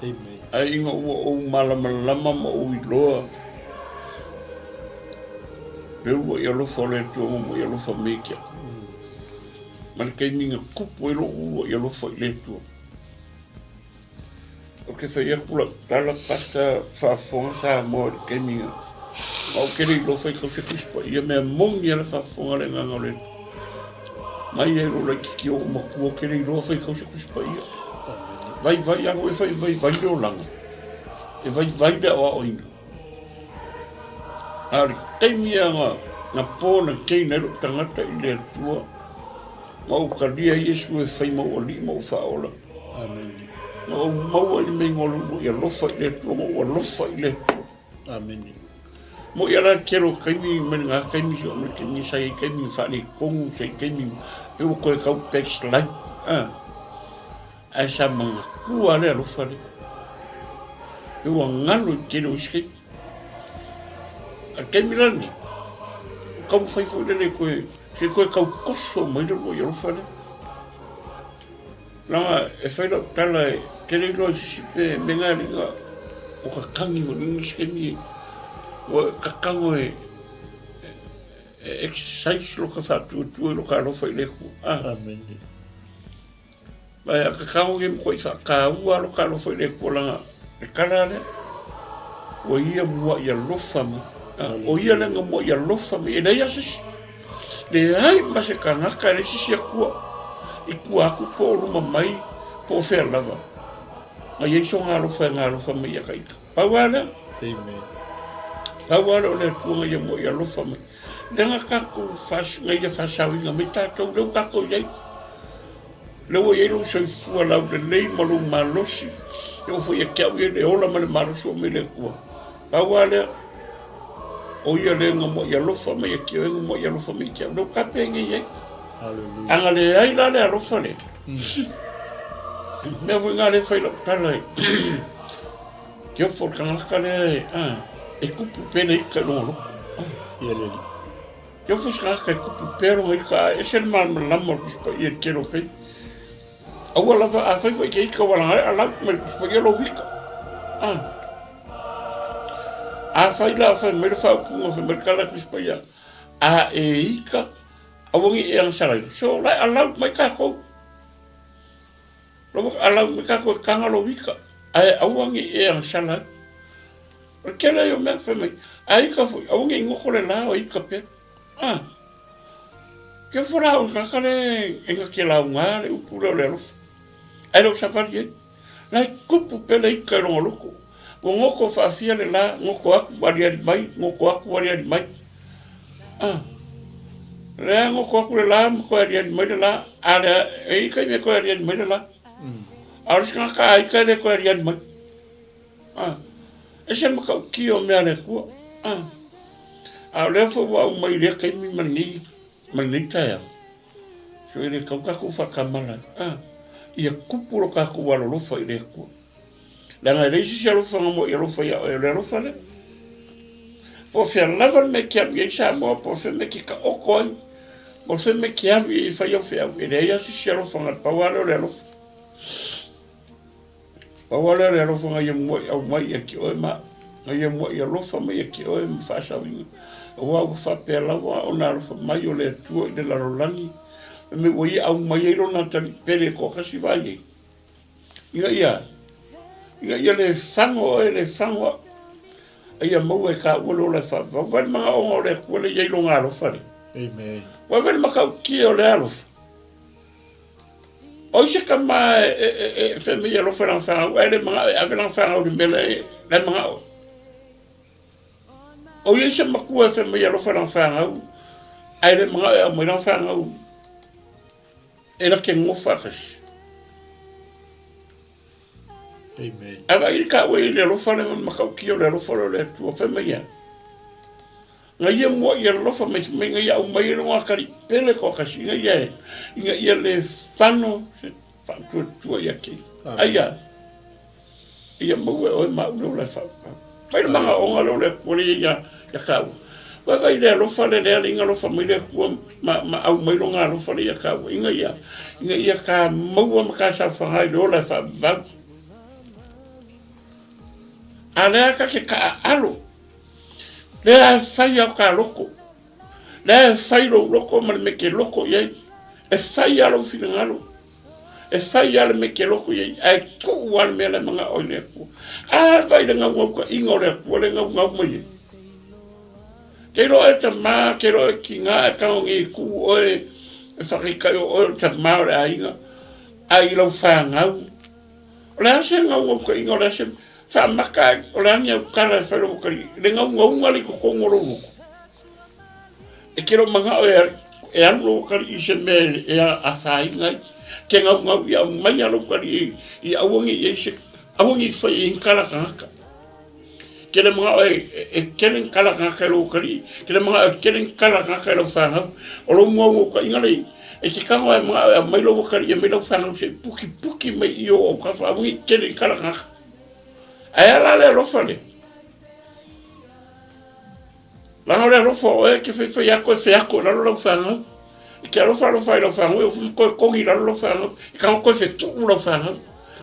Amen. Ae ina ua ou malamalama ma ou iloa le ua i alofa o le Atua ma ua i alofa me ki au. Ma le taimi na tupu ai lou ua i alofa i le Atua. Ou te fai atu lau tala Pastor faafofoga Samoa i le taimi na ma ou te le iloa fai tau se Tusi Paia mea moni a le faafofoga le agaga o le Atua. Mai ai lou laititi o ou matua ou te le iloa fai tau se Tusi Paia. Vaivai a e fai vaivai le olaga. E vaivai le aoaoina. A o le taimi a na na born again ai lou tagata i le Atua ma ou talia Iesu e fai ma ou alii ma ou faaola. Amene. Na ou maua i le meiga o le ua i alofa i le Atua, ma ou alofa i le Atua. Amene. Mo ia la tele o taimi mai lena taimi seia oo mai le taimi sa i ai taimi na faaletonu, sa i ai taimi pei ua toe tau backslide, a. Ae sa manatua lava le alofa lea. Pe ua galo i tele o isi taimi. A le taimi la lenei, ua taumafai foi lele e toe, se i toe tau toso mai le uluai alofa lea. Leaga e fai lau tala e tele iloa i sisi pe mea na alii o tatagi foi i nisi taimi ua tatago e exercise lo ka faatuatua i lo ka alofa i le Atua. Ah. Amen. Ma e tatago nei matuai faataua lo ka alofa i le Atua leaga le tala lea ua ia mua'i alofa mai. Ah, o ia lea na mua'i alofa mai e leai lava se isi. Leai ma se tagata e leai se isi Atua i tua atu po o luma mai po o fea lava. Na i ai sona alofa e galofa mai ia ita. Pau lava lea. Amen. Pau lava lea o le Atua na ia mua'i alofa mai. Lea na tatou fas, na ia faasaoina mai tatou, lea ua tatou i ai. Lea ua i ai lou soifua laulelei ma lou malosi, e oo foi ia te au ia le ola ma le malosi ua aumai le Atua. Pau lava lea, o ia lea na muai alofa mai ia te oe, na muai alofa mai ia te au. Lea ua tapenei ai. Hallelujah. A na leai la le alofa lea, mea foi na lea e fai lau tala e ke ofo le tagata lea e, a, e kupu pea le ika i lona loto. Ia le Alii. Ke ofo se tagata e kupu pea lona ika, a ese le malamalama o le Tusi Paia i le tele o taimi. Aua lava, afai foi ke ika ua laga ai alau mai le Tusi Paia lou ika. A. Afai la fai mai le faaupuga fai mai le tala a le Tusi Paia, a e ika, aua ne i e agasala ai. So, la e alau mai tatou. La ua alau mai tatou e taga lou ika, ae aua ne i e agasala ai. O le tele ai o mea fai mai, a ika foi, aua ne i goto le la o ika pea. A. Ke ofo la o le tagata lea e na te lauga le upu lea o le alofa. Ae le o savali ai. La e tupu pea le ika i lona loto. Ua goto faafia le la, goto atu aliali mai, goto atu aliali mai. A. Lea goto atu le la ma toe aliali mai le la. A lea, e ika i mea toe aliali mai le la. A o le isi tagata a ika e le toe aliali mai. A. Ese le matautia o mea a le Atua. A. A o lea foi ua aumai i lea taimi ma lenei, ma lenei taeao, so e le tatau tatou faatamala ai. A. Ia tupu lo tatou alolofa i le Atua. Leaga e leai se isi alofa na muai alofa ia oe, o le alofa lea. Po o fea lava le mea e te alu i ai Samoa, po o fea le mea e te taoto ai, po o fea le mea e te alu i ai e fai au feau, e leai lava se isi alofa na o le pau lava lea o le alofa. Pau lava lea o le alofa na ia mua'i aumai ia te oe ma au, na ia mua'i alofa mai ia te oe ma faasaoina, aua ua faapea lava ona alofa mai o le Atua i le lalolagi, fai mai ua ia aumai ai lona atalii pele e toatasi vaai ai, ina ia, ina ia le fago oe, le fago au, a ia maua e taua le ola e faavavau. Vaai le manaoga o le Atua lea e i ai lona alofa lea. Amen. Vaai le matautia o le alofa. O ai se tama e fai mai e alofa i lana fanau, ae le manao e ave lana fanau i le mea la e manao ai. O ia se matua e fai mai e alofa i lana fanau, ae le manao e aumai lana fanau e la te nofo faatasi. Amen. Ae vaai i taua i le alofa lea ma le matautia o le alofa lea o le Atua, fai mai e. Na ia mua'i alofa mai mai na ia aumai ai lona atalii pele toatasi ina ia ina ia le fano se faatuatua ia te ia. Aia, ia maua e oe ma au le ola e faapau. Fai le manaoga lea o le Atua lea ia ia taua. Vaai le alofa lea lea ina alofa mai le Atua ma, ma aumai lona alofa lea ia taua ina ia ina ia ka maua ma ka saofaga i le ola e faavavau. A lea ka ke kaaalo. Lea e fai au ka loko. Lea e fai lou loko ma le mea ke loko i ai. E fai lava lou finagalo. E fai lava le mea ke loko i ai. Ae tuu lava le mea la e manao ai le Atua. A vaai le gaugaukaiga o le Atua le gaugau mai ai. Ke iloa e tamā, ke iloa e kinā, e tago nei e tuu oe, e whakaitai o oe o le tamā o le aiga, a i lau whanau. O le a se gaugaukaiga, o le a se Faamaka ai, o le a ni au tala e fai lou atalii, le gaugauga le i totonu o lou loto. E te le o manao e, e alu lou atalii i se mea e afaina ai. Ke gaugau ia aumai a lou atalii i aua ne i ai se, aua ne i fai ai ni tala tagata. Ke le manao e, e tele ni tala tagata i lou atalii, ke le manao e tele ni tala tagata i lau fanau. O lou gaugaukainga le e te tago e manao e aumai lou atalii e aumai lau fanau se i pukipuki mai i o autafa, aua ne i tele ni tala tagata. Ae a la le alofa lea? Leaga o le alofa o oe e te faifai atu e feato i lalo lau fanau. E te alofa alofa i lau fanau, e ofu toe kogi i lalo lau fanau. E tago toe fetuu lau fanau.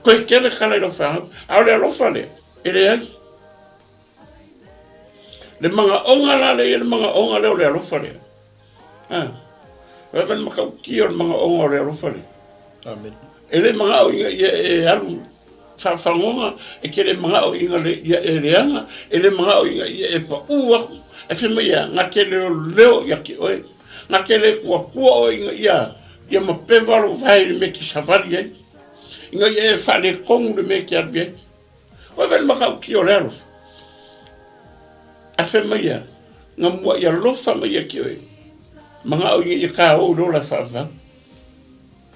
Toe tele tala i lau fanau. A o le alofa lea, e leai. Le magaoga la lea, le magaoga lea o le alofa lea. A. O le matautia o le magaoga o le alofa lea. Amen. E le magao ina ia e alu faafagoga, e te le magao ina le, ia e leaga, e le magao ina ia e paʻū aku. Ae fai mai ea, na te leoleo ia te oe, na te le kuakua oe ina ia, ia mapeva lou vae i le mea e te savali ai, ina ia e faaletonu le mea e te alu i ai. Ua fai le matautia o le alofa. Ae fai mai ea, na muaʻi alofa mai ia te oe, magao ina ia kāou i le ola e faavavau.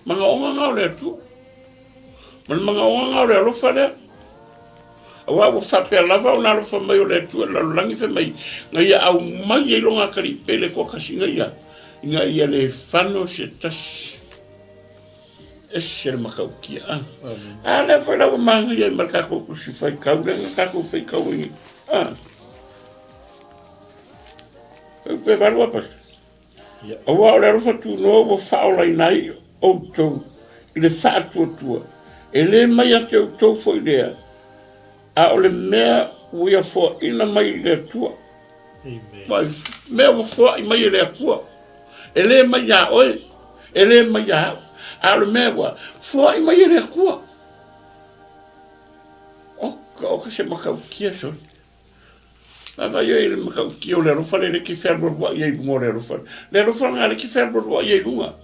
Magaoga na o le Atua. Ma le magaoga na o le alofa lea. Aua ua faapea lava ona alofa mai o le Atua i le lalolagi fai mai, na ia aumai ai lona atalii pele toatasi ina ia, ina ia le fano se tasi. Ese le matautia. A, a lea foi la ua manaia ai ma le tatou tusi faitau lea na tatou faitau ai. A. Pe valu apa. Aua o le alofa tunoa ua faaolaina ai outou i le faatuatua, e le mai ia te outou foi lea, a o le mea ua ia foaina mai i le Atua. Amen. Mea ua foai mai e le Atua, e le mai iā oe, e le mai iā au, a o le mea ua foai mai e le Atua. Oka, oka se matautia soli. Vaavaai oe i le matautia o le alofa lea, le ke fealualuai ai i luga o le alofa. Le alofa lena le ke fealualuai ai i luga.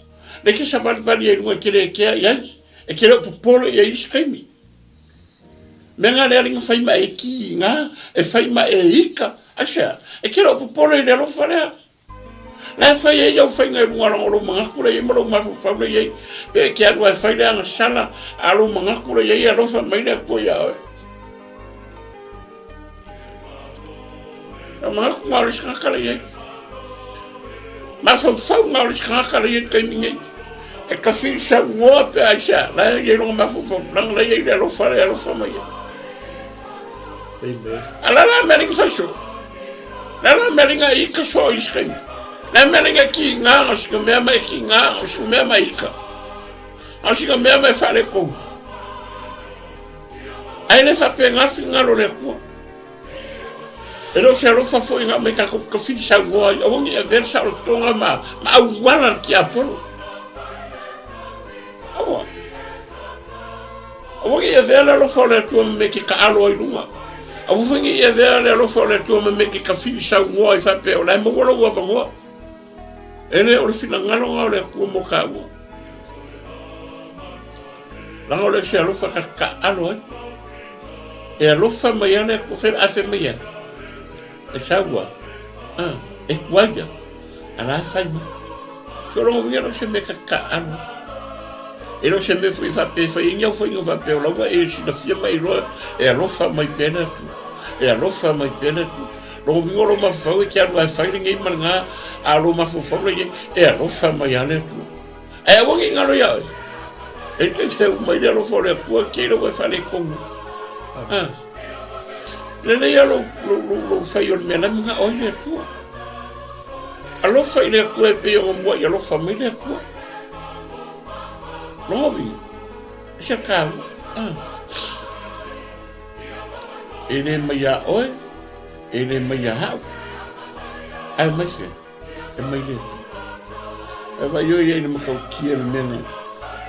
Le ke savalivali ai i luga e te le kea i ai. E te le o popole i ai i isi taimi. Mea nga lea linga fai ma e ki nga, e fai ma e ika. Aisea, e te le o popole i le alofa lea. La e fai ai au faiga i luga o lou manatu la i ai ma lou mafaufau la i ai. Pe e te alu e fai le agasala a lou manatu la i ai, alofa mai le Atua iā oe. Lou manatu ma o le isi tagata la i ai. Mafaufau ma o le isi tagata la i ai i le taimi nei. E tafili saunoa pe aisea, la e i ai lona mafaufau, leaga la i ai le alofa le alofa mai ai. Amen. A la la mea le fai so. La la mea le i ka so i skai. La mea le ki ngā o sika mea mai ki ngā o sika mea mai ka. O sika mea mai whare kou. Ai le whape ngā whingalo le kua. E le o se alofa foi ngā mai kako ka whiri saunoa ai. Awangi e versa o tonga ma, ma auala ki apolo. Aua. Aua ne i avea le alofa o le Atua ma mea e te taalo ai i luga. Aua foi ne i avea le alofa o le Atua ma mea e te tafili saunoa ai faapea o la e maua lou avanoa. E le o le finagalo lena o le Atua mo tāua. Leaga o le se alofa ta taalo ai. E alofa mai lava le Atua, fai, a fai mai ai. E saua, a, e tuaia, a la e fai mai. So lona uiga e le o se mea ta te taaalo ai. E le o se mea foi faapea e fai ai ni au faiga faapea o la ua e silafia ma e iloa e alofa mai pea le Atua. E alofa mai pea le Atua. Lona uiga o lou mafaufau e te alu lava e fai lenei ma lena, a o lou mafaufau la i ai, e alofa mai lava le Atua. Ae aua ne i galo iā oe. E te feu mai le alofa o le Atua, te ila ua e faaletonu. Ah. Lelei lava lou, lou, lou, lou fai o le mea la e manao ai le Atua. Alofa i le Atua e pei ona muaʻi alofa mai le Atua. Lona uiga, e se taua. Ah. E le mai iā oe, e le mai iā au, ae mai fea. E mai le Atua. E vaai oe i ai i le matautia le mea na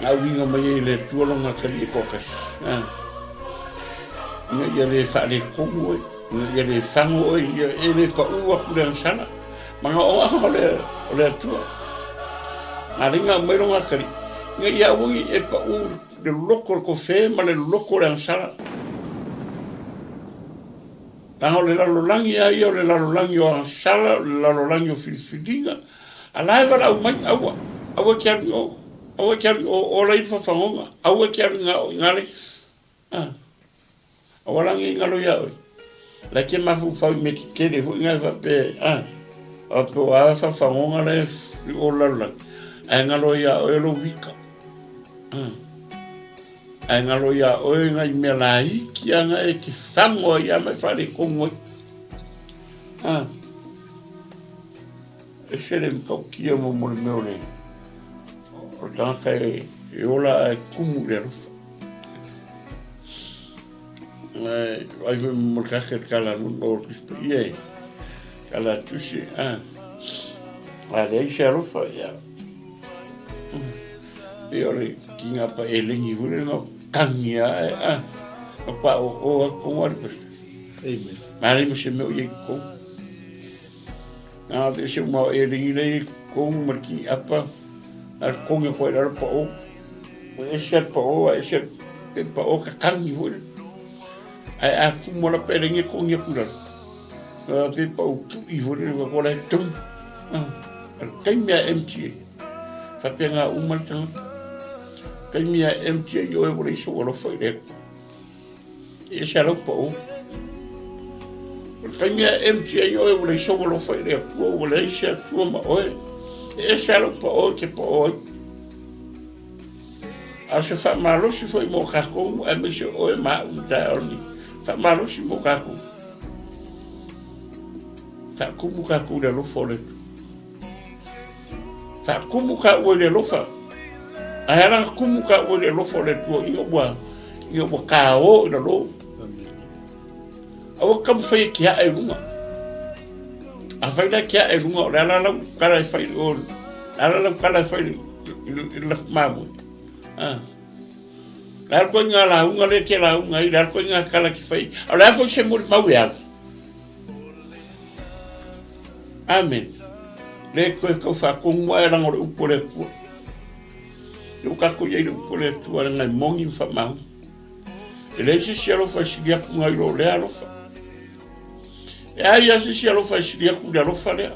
na auiga mai ai e le Atua lona atalii e toatasi. A. Ina ia le faaletonu oe, ina ia le fago oe, ia e le paʻū atu le agasala. Manaoga o le, o le Atua. Na ala ai ona aumai lona atalii, ina ia aua ne i e paʻū le loloto o le tofe ma le loloto o le agasala. Leaga o le lalolagi lava ia o le lalolagi o agasala, o le lalolagi o filifiliga, a la e valaau mai, aua, aua e te alu i o, aua e te alu i o, ola i le fafagoga, aua e te alu i gā o i gā le, a, aua la ne i galo iā oe. La e te mafaufau i mea tetele foi nga e faapea, a, a pe o a fafagoga la e i o lalolagi, ae galo ai iā oe lou ika. A. Ae galo iā oe ngai mea laiti ana e te fago ai a ma e faaletonu ai. A. Ese le matautia mo mo le mea o le o le tagata e, e ola ae kumu i le alofa. Ae ai foi mo le tagata i le tala nunu o le Tusi Paia e tala tusi, a. A leai se alofa, ia. Pei o le kiga pa elegi foi lea na tagi ae a na pa o o atu kogo ale pastor. Amen. Male ma se mea o i ai totonu. Na te se uma o elegi lea i ai totonu ma le kini apa na le togi atu ai i lalo pa o. O ese al pa o a ese al pa o ka tagi foi lea. Ae a kumu ala pa elegi e togi atu i lalo. Na te pa o tui foi lea ka kola e tonu. Ah, taimi a empty ai. Faapena uma le tagata. Taimi a empty ai oe ua leai sou alofa i le Atua. E ese a lau pao. O le taimi a empty ai oe ua leai sou alofa i le Atua, ua leai se Atua ma oe. E ese a lau pao e te pao ai. A o se faamalosi foi mo kākou, aemaise oe ma au i taeao lenei. Faamalosi mo kākou. Faakumu kākou i le alofa o le Atua. Faakumu kāua i le alofa. Ae ala kumu kāua i le alofa o le Atua ina ua, ina ua kāō i lalo. Aua taumafai e tiae i luga. Afai la e tiae i luga, o le ala lau kala e fai, o le ala lau kala e fai i le lafu mamoe. Ah. Le a koe ngā lauga le ke lauga ai, le a koe ngā kala ki whai. A le a koe se muri mau e au. Amen. Le koe kau whakongu ai ranga o le upu o le Atua. Le o kako i ai le upu o le Atua le ngai mongi ma whamau. E leai se isi alofa e sili aku ngai lo lea alofa. E ai a se isi alofa e sili aku le alofa lea.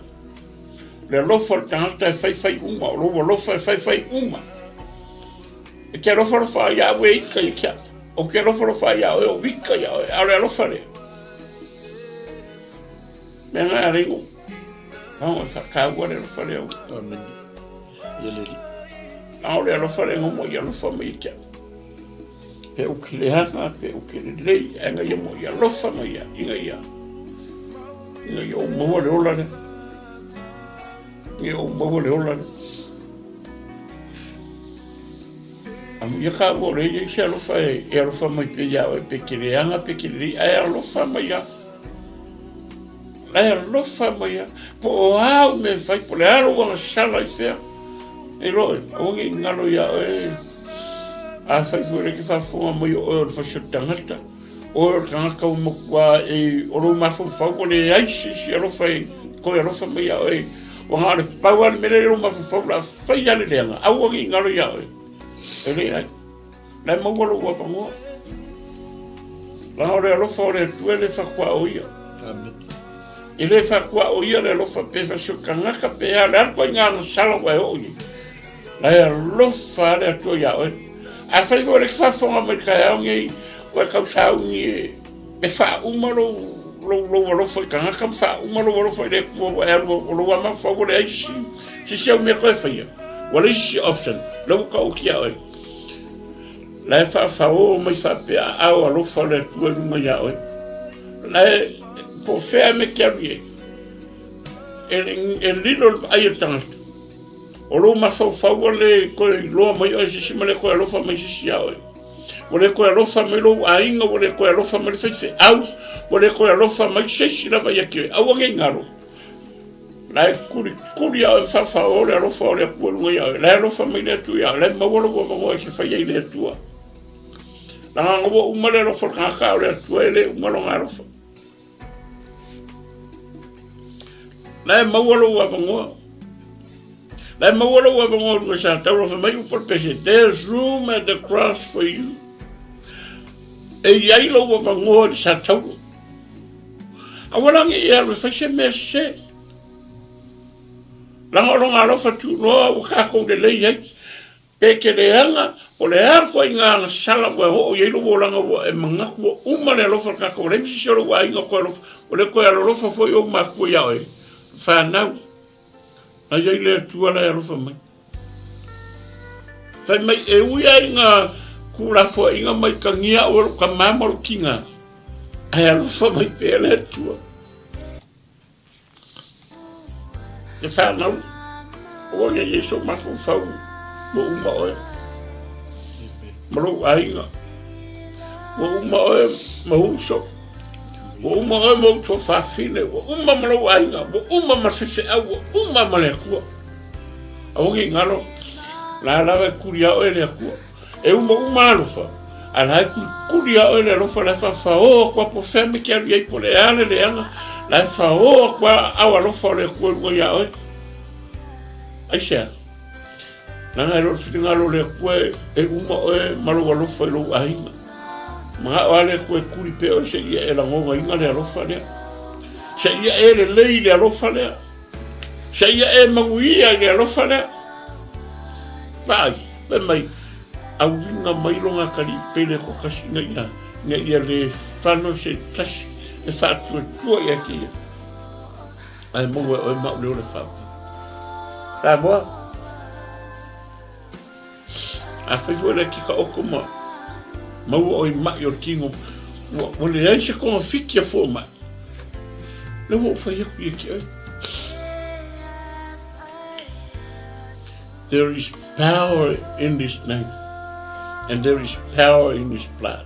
Le alofa o le tagata e faifai uma, o lou alofa e faifai uma. E te alofalofa ai au e ika ia te au. O ke alofalofa ai au e o ika ia oe. A o le alofa lea. Mea ngai a lengo. Ao e whakaua le alofa lea. Amen. Ia le li. A o le alofa lea ngo mo i alofa mai ia te au. Pe uki le hanga, pe uki le lei, ae ngai ia mo i alofa mai ia, inga ia. Inga ia o maua le ola lea. Ia o maua le ola lea. Amuia ka ua le iai se alofa e, e alofa mai pe ia oe pe ke leaga pe ke lelei, ae alofa mai ia. Ae alofa mai ia. Po o a au mea e fai, po o le a lou agasala i fea. E loe, aua ne i galo ia oe. Afai foi o lea e te faafofoga mai o oe o le fasioti tagata, oe o le tagata ua matua e, o lou mafaufau ua leai se isi alofa e toe alofa mai ia oe. Ua na o le pau lava le mea lea i lou mafaufau o le a fai lava le leaga, aua ne i galo ia oe. E leai. La e maua lou avanoa. Leaga o le alofa o le Atua e le faatuaoia. Amen. E le faatuaoia le alofa pe fasioti tagata pe a, le a le ituaiga agasala ua e oo i ai. La e alofa lava le Atua ia oe. Afai foi o lea e te faafofoga mai i le taeao nei, ua e tausauni e e faauma lou, lou, lou alofa i tagata ma faauma lou alofa i le Atua ua e alu, o lou amafaufau ua leai se isi au mea toe faia. Ua leai se isi option, lea ua taoto ia oe. La e faafaoo mai faapea aao alofa o le Atua i luga ia oe. La e, po o fea mea e te alu i ai. E, e lilo le vaai a le tagata. O lou mafaufau ua le toe iloa mai oe se isi ma le toe alofa mai se isi ia oe. Ua le toe alofa mai lou aiga, ua le toe alofa mai le faifeau, ua le toe alofa mai se isi lava ia te oe. Aua ne i galo. La e kulikuli ia oe ma faafao le alofa o le Atua i luga ia oe. La e alofa mai le Atua ia oe. La e maua lou avanoa e te fai ai le Atua. Leaga ua uma le alofa o le tagata, a o le Atua e le uma lona alofa. La e maua lou avanoa. La e maua lou avanoa i luga sa taula fai mai upu o le pese, There's room at the cross for you. E i ai lou avanoa i le sa taula. Aua la ne i e alu e fai se mea sese. Leaga o lona alofa tuunoa ua tatou lelei ai. Pe te leaga, o le a ituaiga agasala ua e oo i ai lou olaga ua e manatu ua uma le alofa o le tatou leai ma se isi o lou aiga o toe alofa, ua le toe alolofa foi ou matua ia oe, fanau. Na i ai le Atua la e alofa mai. Fai mai, e ui ai ina Tuulafoaiga mai tagia au e lou tama ma lou tina, ae alofa mai pea le Atua. Le fanau, aua ne i ai sou mafaufau ua uma oe ma lou aiga, ua uma oe ma uso, ua uma oe ma ou tuafafine, ua uma ma lou aiga, ua uma ma le faifeau, ua uma ma le Atua. Aua ne i galo, la lava e kuli a oe le Atua. E uma uma alofa, a la e kulikuli a oe le alofa, la e faafaoa atu a po o fea mea e te alu i ai, po o le a le leaga, la e faoa atu a aao alofa o le Atua i luga ia oe. Aisea? Leaga e le o le finagalo o le Atua e uma oe ma lou alofa i lou aiga. Manao lava le Atua e kuli pea oe seia e lagonaina le alofa lea. Seia e lelei le alofa lea. Seia e manuia i le alofa lea. Vaai, fai mai, auiga mai lona atalii pele toatasi ina ia, ina ia le fano se tasi e faatuatua ia te ia. Ae maua e oe ma au le ola faafetai. Samoa, Afai foi le kika oko ma maua oi mai o le tino, ua, ua leai se togafiti a fua mai. Le ua ou fai atu ia te oe. There is power in this name and there is power in this blood.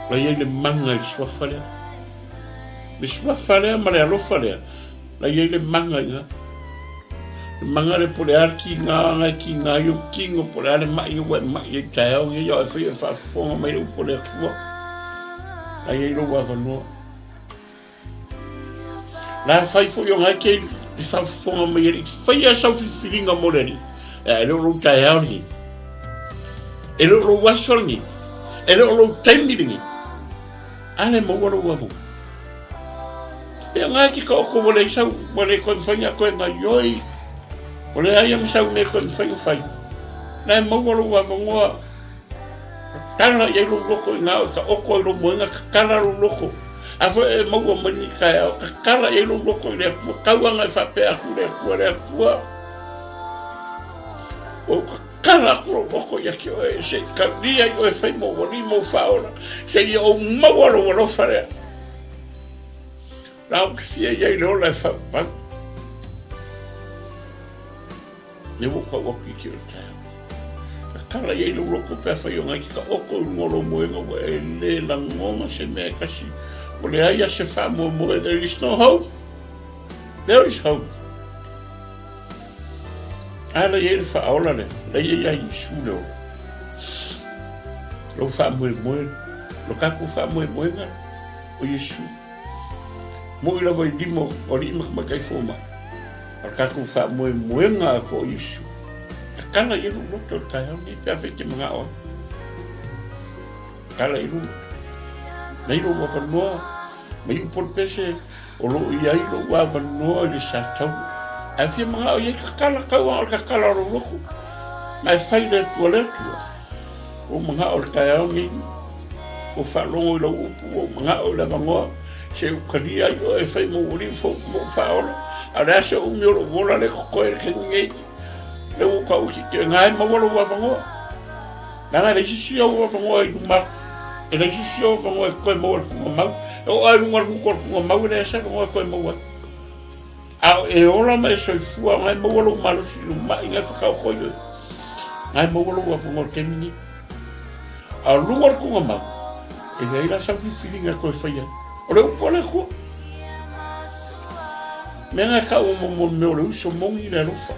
La i ai le mana i le suafa lea. Le suafa lea ma le alofa lea, la i ai le mana i ina. Le mana lea po o le a le kiga anga e kiga ai ou tino, po o le a le maʻi ua e maʻi ai i taeao nei, a o e fai e faafofoga mai le upu a le Atua. La i ai lou avanoa. La e fai foi ona e te i faafofoga mai e le i faia sau filifiliga mo le Alii, e le o lou taeao lenei, e le o lou aso lenei, e le o lou taimi lenei, a le maua lou avanoa. Pea ngā ki ka oko ua leai sau, ua le koe mawhai nga koe ngaioi, ua leai a ma sau mea koe mawhai nga whai. La e maua lou avanoa, Tatala i ai lou loko i ngā o ka oko i lou moenga, tatala lou loko. A foi e maua mai ni taeao, tatala i ai lou loko i le Atua, tauanga e faapea atu le Atua, le Atua. Ua ou tatala atu lou loko ia te oe, se i talia i oe fai mou alii mou faaola, se i ou maua lou alofa lea. La ou te fia i ai le ola e fauvau. Lea ua ou tau atu i te o le taeao. Tatala i ai lou loto pe afai o ngai te taoto i luga o lou moega ua e le lagona se mea e tasi. Ua leai a se faamoemoe. There is no hope. There is hope. A la i ai le faaola lea. La i ai ia Iesu le ola. Lou faamoemoe, lo tatou faamoemoega o Iesu. Moʻi lava i lima o alii ma tamaitai fomai. A le tatou faamoemoega atoa o Iesu. Tatala i ai lou loto i le taeao lenei pe afai e te manao ai. Tatala i ai lou loto. Nei lou avanoa, mai upu o le pese, o lo o i ai lou avanoa i le sataua. Ae fia manao i ai tatala tau a o le tatala o lou loto. Ma e fai le Atua le Atua. Ua ou manao i le taeao lenei, ua ou faalogo i lau upu, ua ou manao i le avanoa, se i ou talia ai oe e fai mou alii ma ou faaola. A o le a se umi o lou ola lea e totoe i le taimi nei? Lea ua ou tau atu i te, e maua lou avanoa. Leaga e leai se isi ou avanoa i luma atu. E leai se isi ou avanoa e toe maua i le tuugamau. E oo lava i luga o le gutu o le tuugamau e leai se avanoa e toe maua ai. A o e ola ma e soifua, na e maua lou malosi i lou mai, na e whakaoko i oe. Na e maua lou avanoa i le taimi nei. A o luga o le tuugamau, e leai la sau filifiliga e toe fai ai. O le upu a le Atua. Mea na e taua mo mo mea o le uso moni le alofa.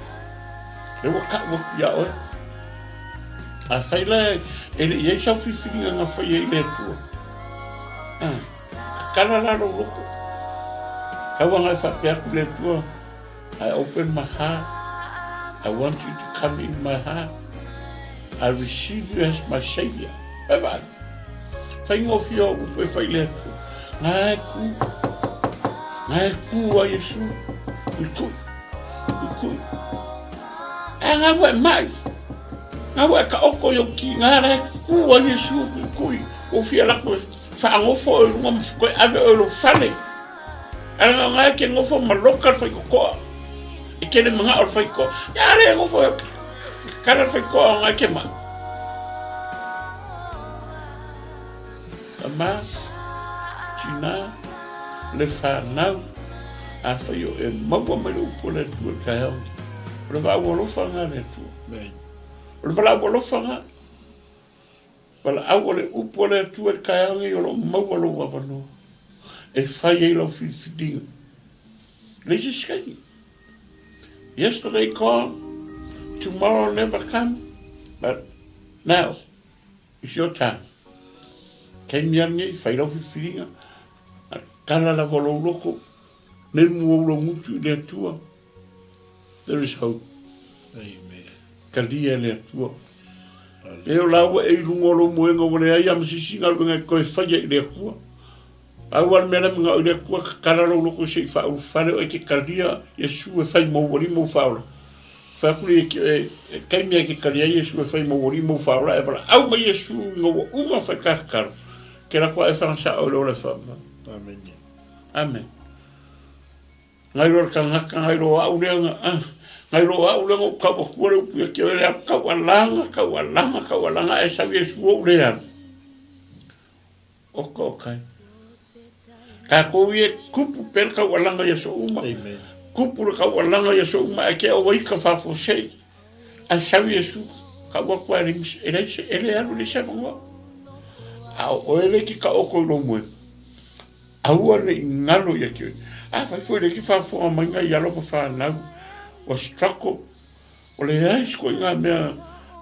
Le ua tau atu ia oe. A fai la e le i ai sau filifiliga na fai ai le Atua. Ah. Tatala la lou loto. Tau anga e faapea atu le Atua, I open my heart. I want you to come in my heart. I receive you as my Savior. Bye bye. Faigofie o upu e fai le Atua. Ngā e kū. Ngā e kū a Iesu. Kui kui. Kui kui. A ngā ua e mai. Ngā ua e ka oko i au ki. Ngā e kū a Iesu. Kui kui. O fia lako e Faagofo oe i luga ma koe ave oe i lou fale. Ae nga e ke gofo ma loka le faikokoa. E kele manao le faikoa. Ia ale e gofo e kala le faikoa o nga e ke mai. Tama, tina, le fanau, afai o e maua mai le upu a le Atua i le taeao lenei. O le vaau alofa lena a le Atua. O le valaau alofa lena. Valaau o le upu a le Atua i le taeao lenei o lo o maua lou avanoa e fai ai lau filifiliga. Leai se isi taimi. Yesterday gone, tomorrow never come, but now is your time. Taimi lava lenei, fai lau filifiliga, tala lava lou loto, memu ou lou gutu i le Atua. There is hope. Amen. Talia e le Atua. E o la ua e i luga o lou moega ua leai lava ma se isi galuega e toe faia i le Atua. Pau lava le mea la e manao i le Atua, tatala lou loto se i faaulufale oe e te talia Iesu e fai mou alii mou faaola. Fai atu le e, e taimi lava e te talia ai Iesu e fai mou alii mou faaola, e valaau mai Iesu ina ua uma ona fai ta tatalo, te alu atu lava e fagasao i le ola e faavavau. Amen. Amen. Ngai loa le tagata, ngai loa au lea na, ah, ngai loa au lea na ou tau atua le upu ia te oe le alu taualaga, taualaga, taualaga, ae sau Iesu ou le alu. Oka oka e. Tākou ia kupu pea le taualaga i aso uma. Amen. Kupu le taualaga i aso uma, ae te au ai ka faafuasei. Ae sau Iesu, kau atu ae e leai se, e le alu i le isi avanoa. A o oe le te taoto i lou moega. Aua ne i galo ia te oe. Afai foi le te faafofoga mai nai alo ma fanau ua struggle, ua leai se ituaiga mea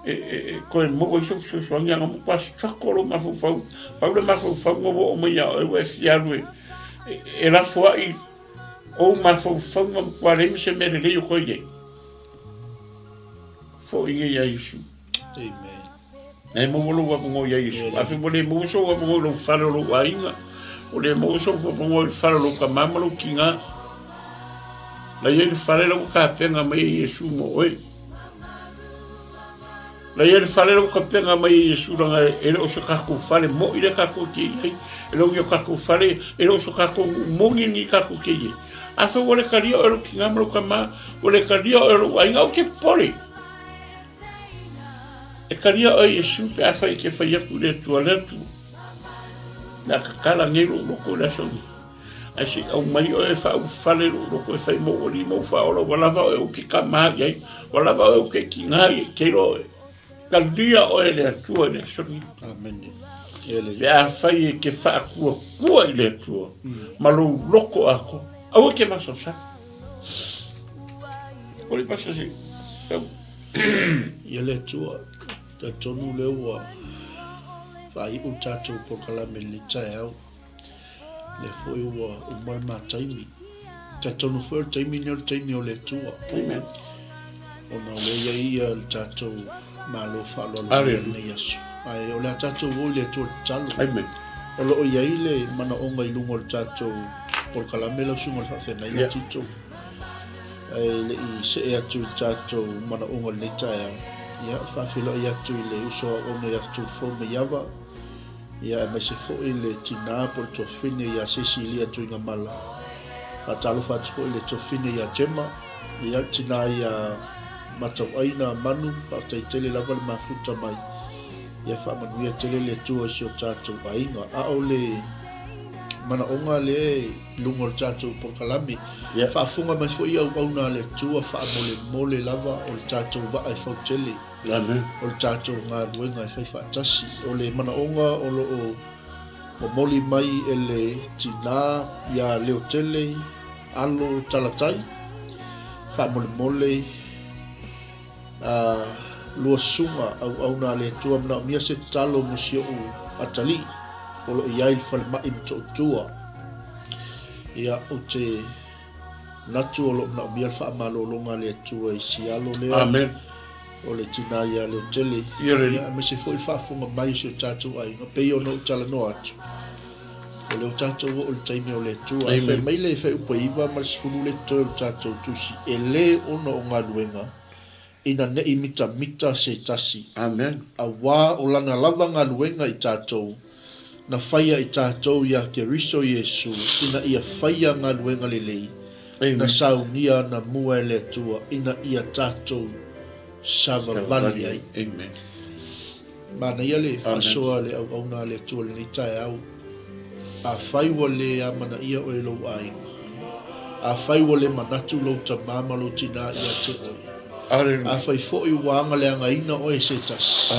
e toe maua ai sou fesoasoani leaga ua matua struggle lou mafaufau. Pau le mafaufauga ua oo mai ia oe ua e fia alu e lafoai ou mafaufauga matua leai ma se mea lelei o toe i ai. Foi nei ia Iesu. Amen. E maua lou avanoa iā Iesu. Afai ua le maua sou avanoa i lou fale o lou aiga, ua le maua sou avanoa i le fale o lou tama ma lou tinā, la i ai le fale la ua tapena mai e Iesu mo oe. La i ai le fale la ua tapena mai e Iesu leaga e le o se tatou fale moʻi lea tatou te i ai, e le o ni o tatou fale, e le o so tatou nuu moni lenei tatou te i ai. Afai ua le talia oe e lou tinā ma lou tama, ua le talia oe e lou aiga, aua te popole. E talia oe Iesu pe afai e te fai atu i le Atua, Le Atua, o le a tatala nei lou loto i le aso nei, ae se i aumai oe e faaulufale lou loto e fai mou alii ma ou faaola, ua lava oe ou te tama i ai, ua lava oe ou te tiga i ai, te iloa oe. Talia oe e le Atua i le aso nei. Amene. Pe afai e te faatuatua i le Atua ma lou loto atoa, aua e te masalosalo. O le masalosalo. Ia le Atua, talitonu lea ua faaiu le tatou polokalame i lenei taeao. Lea foi ua uma le ma taimi. Talitonu foi o le taimi lenei o le taimi o le Atua. Amen. Ona o lea e i ai ia le tatou Malo faaaloalo mai i lenei aso. Ae o le a tatou o i le Atua i le tatalo. Amen. O lo o i ai le manaoga i luga o le tatou polokalame lau Susuga i le Faafeagaiga yeah. Tito. Ae le i see atu i le tatou manaoga i lenei taeao, ia, e faafeiloai atu i le uso auauna ia Fetulufou Maiava, ia, aemaise foi le tina po o le tuafafine ia Cecilia Tuigamala. Faatalofa atu foi i le tuafafine ia Gemma, ia, le tina ia Matauaina Manu, faafetai tele lava le mafuta mai. Ia faamanuia tele le Atua i si o tatou aiga. A o le manaoga lea i luga o le tatou polokalame, Yeah. Faafofoga mai foi auauna a le Atua faamolemole lava o le tatou vaa e fautele. Amen. O le tatou galuega e fai faatasi. O le manaoga o lo o momoli mai e le tina ia Leotele Alo Talatai, faamolemole a lua susuga auauna a le Atua manaomia se tatalo mo si ou atalii o lo o i ai i le falemai Motootua. Ia, ou te manatu o lo o manaomia le faamalologa a le Atua i si alo lea. Amen. O le tina ia Leotele. Ia le Alii. Ia, aemaise foi le faafofoga mai o si o tatou aiga, pei ona ou talanoa atu, o lea ua tatou oo i le taimi o le Atua. Amen. Fai mai le Fuaiupu e 9 ma le 10 le totoe o le tatou tusi, e le ona o galuega, ina ne i mitamita se tasi. Amen. Auā o lana lava galuega i tatou, na faia i tatou iā Keriso Iesu ina ia faia galuega lelei, Amen. na saunia ana mua e le Atua ina ia tatou savavali ai. Amen. Manaia le faasoa a le auauna a le Atua i lenei taeao. Afai ua le amanaia oe e lou aiga, afai ua le manatu lou tama ma lou tina ia te oe, afai foi ua agaleagaina oe e se tasi,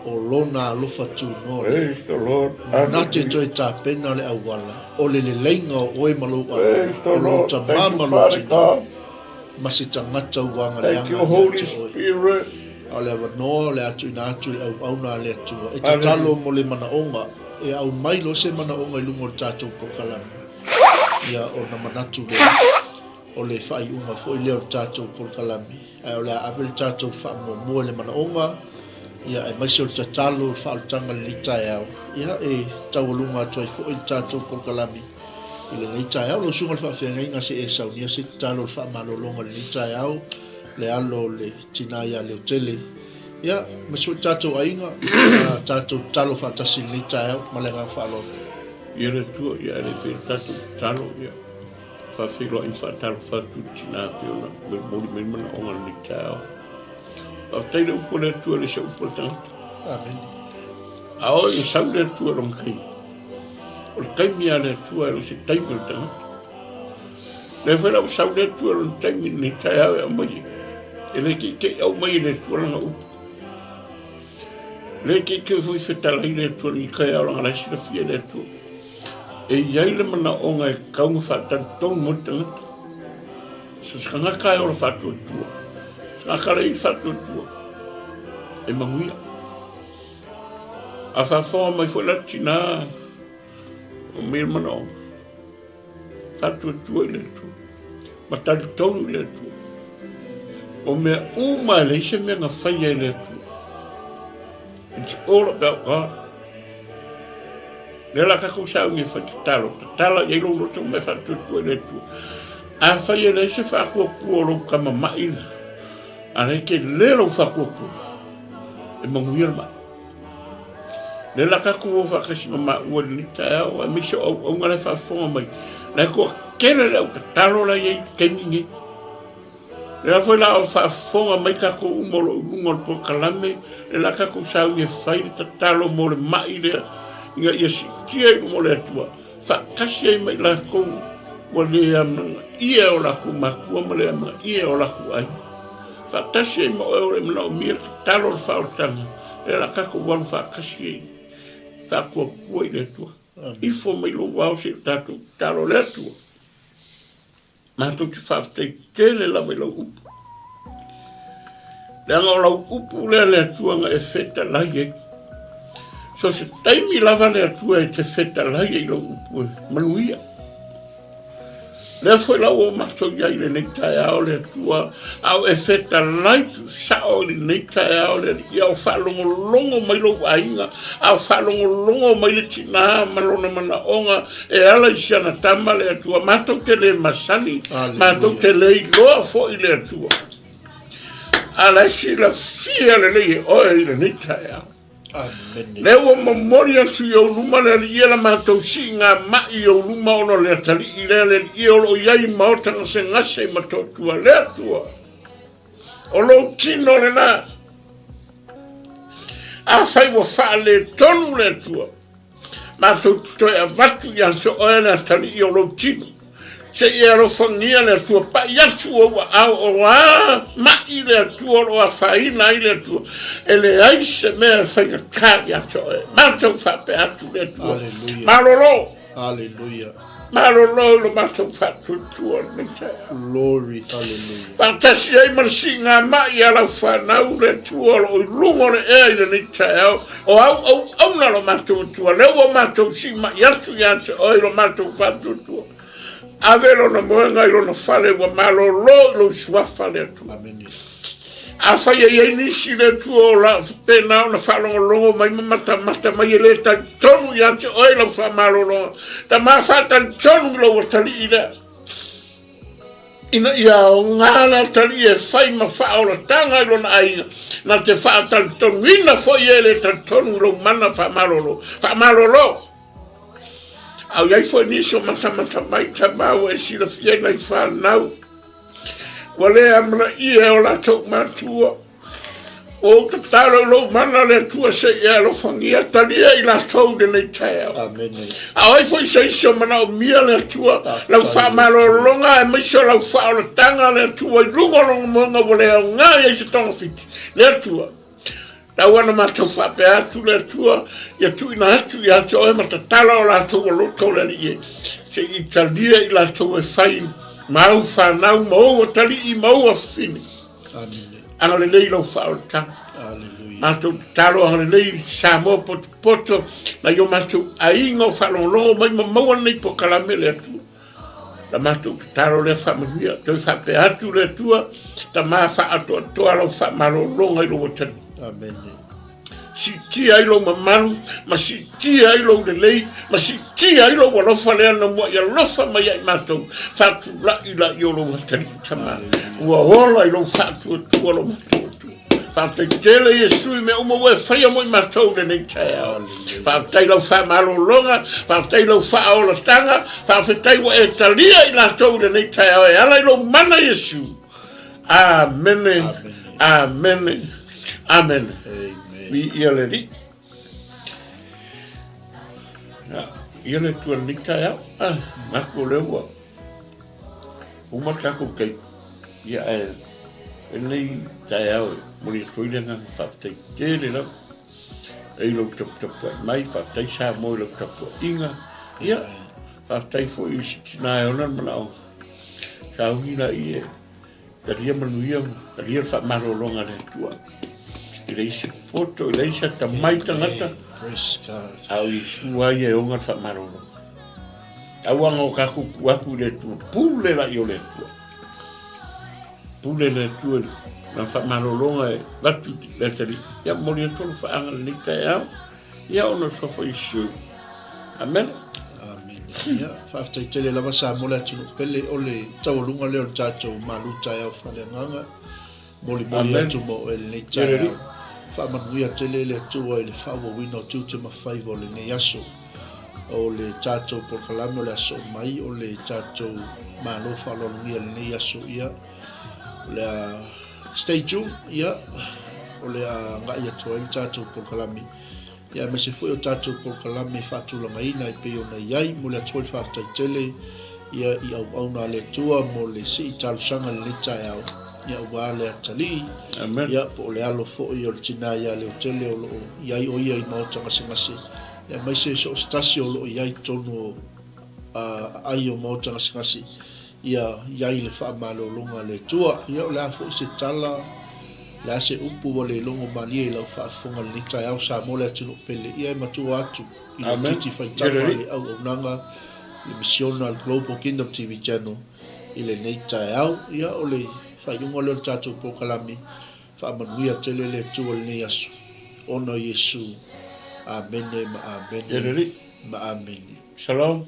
o Lona alofa tunoa lea, na te toe tapena le auala o le leleiga o oe ma lou aiga, o lou tama ma lou tina, ma se tagata ua agaleaga ia te oe. A o le avanoa o le a tuuina atu i le auauna a le Atua e tatalo mo le manaoga, e aumai loa se manaoga i luga o le tatou polokalame, ia ona manatu lea o le faaiuga foi lea o le tatou polokalame, ae o le a ave le tatou faamuamua i le manaoga, ia aemaise o le tatalo, o le faaolataga i lenei taeao, ia e taualuga atu ai foi le tatou polokalame i lenei taeao. Lau Susuga i le Faafeagaiga, se i e saunia se tatalo o le faamalologa i lenei taeao, le alo o le tina ia Leotele, ia, aemaise foi le tatou aiga, a tatou tatalo faatasi i lenei taeao ma le agaga faaaloalo. Ia le Atua, ia e le faia le tatou tatalo, ia faafeiloai ma faatalofa atu i le tina pei ona molimoli mai manaoga i lenei taeao. Faafetai le upu a le Atua e le se upu a le tagata. Amene. A oo ina sau le Atua i lona taimi, o le taimi a le Atua e le o se taimi o le tagata. Lea foi la ua sau le Atua i lona taimi i lenei taeao e aumai ai. E le teitei aumai e le Atua lana upu. Le teitei foi fetalai le Atua i lenei taeao leaga la e silafia e le Atua. E i ai le manaoga e tatau ona faatalitonu mo le tagata. So se tagata e ola faatuatua, se tagata le i faatuatua, e manuia. A faafofoga mai foi la tina o mai le manaoga, faatuatua i le Atua, ma talitonu i le Atua. O mea uma e leai se mea na faia e le Atua. It's all about God. Lea la tatou sauni e fai tatalo, tatala i ai lou loto ma e faatuatua i le Atua. Afai e leai se faatuatua o lou tama mai la, a lea e tele lou faatuatua, e manuia le mai. Lea la tatou o faatasi ma maua i lenei taeao, aemaise o auauna la e faafofoga mai, la e toatele le au tatalo la e i ai i le taimi lenei. Lea foi la o faafofoga mai tatou uma o lo o i luga o le polokalame, lea la tatou sauni e fai le tatalo mo le mai lea, ina ia siitia i luma o le Atua, faatasi ai ma i latou ua le amanaia e o latou matua ma le amanaia e o latou aiga. Faatasi ai ma oe o lo o manaomia le tatalo o le faaolataga, lea la tatou alu faatasi ai, faatuatua i le Atua. Ifo mai lou ao se i o tatou tatalo le Atua. Matou te faafetai tele lava i lau upu. Leaga o lau upu lea le Atua na e fetalai ai. So se taimi lava le Atua e te fetalai ai i lau upu e manuia. Lea foi la ua matou i ai i lenei taeao le Atua, a o e fetalai tuusao i lenei taeao le Alii, a o faalogologo mai lou aiga, a o faalogologo mai le tina ma lona manaoga e ala i si ana tama le Atua. Matou te le masani, matou te le iloa foi le Atua, a la e silafia lelei e oe i lenei taeao. Amene. Lea ua momoli atu i ou luma le Alii e la matou siigamai i ou luma ona o le atalii lea le Alii o lo o i ai i maota gasegase i Motootua. Le Atua, o lou tino lena. Afai ua faaletonu le Atua, Matou te toe avatu ia te oe le atalii o lou tino. Se i e alofagia le Atua, pai atu ou aao o a mai le Atua o lo o afaina ai le Atua. E leai se mea e faigata ia te oe. Matou faapea atu le Atua. Aleluia. Malolo. Aleluia. Malolo i lo matou faatuatua i lenei taeao. Glory, hallelujah. Faatasi ai ma le siigamai a lau fanau le Atua o lo o i luga o le ea i lenei taeao, o au auauna lo matou Atua, lea ua matou siimai atu ia te oe i lo matou faatuatua. Ave lona moega i lona fale ua malolo i lou suafa le Atua. Amene. Afai e i ai nisi le Atua o la faapena ona faalogologo mai ma matamata mai e le talitonu ia te oe lau faamalologa, tama faatalitonu i lou atalii lea, ina ia aoga le atalii e fai ma faaolataga i lona aiga, na te faatalitonuina foi e le talitonu i lou mana faamalolo. Faamalolo! A o i ai foi nisi o matamata mai, tama ua e silafia i nai fanau, Ua le amanaia e o latou matua. Ua ou tatalo i lou mana le Atua se i e alofagia, talia i latou i lenei taeao. Amene. A o ai foi se isi o manaomia le Atua, lau faamalologa aemaise o lau faaolataga le Atua i luga o lona moega ua le aoga i ai se togafiti, le Atua. Tau ana matou faapea atu le Atua, ia tuuina atu ia te oe ma tatala o latou aloto le Alii e, se i talia i latou e fai ma au fanau ma ou atalii ma ou afafine. Amene. Agalelei lau faaolataga. Aleluia. Matou tatalo agalelei Samoa potopoto nai o matou aiga o faalogologo mai ma maua lenei polokalame le Atua. La matou tatalo lea faamanuia, toe faapea atu le Atua, Tama faaatoatoa lau faamalologa i lou atalii. Amene. Siitia ai lou mamalu, ma siitia ai lou lelei, ma siitia ai lou alofa lea na mua'i alofa mai ia i matou, faatula'i laia o lou atalii, Tama, ua ola i lou faatuatua lo matou Atua. Faafetai tele Iesu i mea uma ua e faia mo i matou i lenei taeao. Faafetai lau faamalologa, faafetai lau faaolataga, faafetai ua e talia i latou i lenei taeao e ala i lou mana Iesu. Amene, amene, amene. Viia le Alii. Ia le Atua i lenei taeao. Ah, manatu o lea ua uma le tatou taimi. Ia ae i lenei taeao e momoli atu ai le agaga faafetai tele lava i lou taputapuai mai, faafetai Samoa i lau tapuaiga. Ia, faafetai foi i si tina e ona le manaoga. Sauni laia e Talia manuia ma talia le faamalologa a le Atua. E leai se poto, e leai se atamai tagata, a o Iesu lava ia e ona le faamalologa. Aua na o tatou tuu atu i le Atua, pule laia o le Atua. Pule le Atua i lana faamalologa e avatu i le atalii. Ia momoli atu le faaga i lenei taeao. Ia ona suafa o Iesu. Amene. Amene. Ia, faafetai tele lava Samoa le atunuu pele o le taualuga lea o le tatou malu taeao faaleagaga. Molimoli atu mo oe lenei taeao. Faamanuia tele le Atua i le faaauauina o tiute ma faiva o lenei aso. O le tatou polokalame o le aso mai o le tatou Malo faaaloalogia lenei aso ia o le a Stay tuned, ia, o le a agai atu ai le tatou polokalame, ia aemaise foi o tatou polokalame faatulagaina e pei ona i ai. Momoli atu foi le faafetai tele ia i auauna a le Atua mo le sii talosaga i lenei taeao, ia aua le atalii, Amen. ia po o le alo foi o le tina ia Leotele o lo o i ai o ia i maota gasegase, ia aemaise so o se tasi o lo o i ai i totonu o aai o maota gasegase. Ia i ai le faamalologa a le Atua. Ia o le a foi se tala, o le a se upu ua le logo malie i lau faafofoga i lenei taeao, Samoa le atunuu pele, ia e matua atu i le titi faitama le auaunaga, le misiona a le Global Kingdom TV Channel i lenei taeao. Ia o le faaiuga lea o le tatou polokalame, faamanuia tele le Atua i lenei aso, ona o Iesu. Amene ma amene ma amene. Shalom.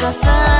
Suafa.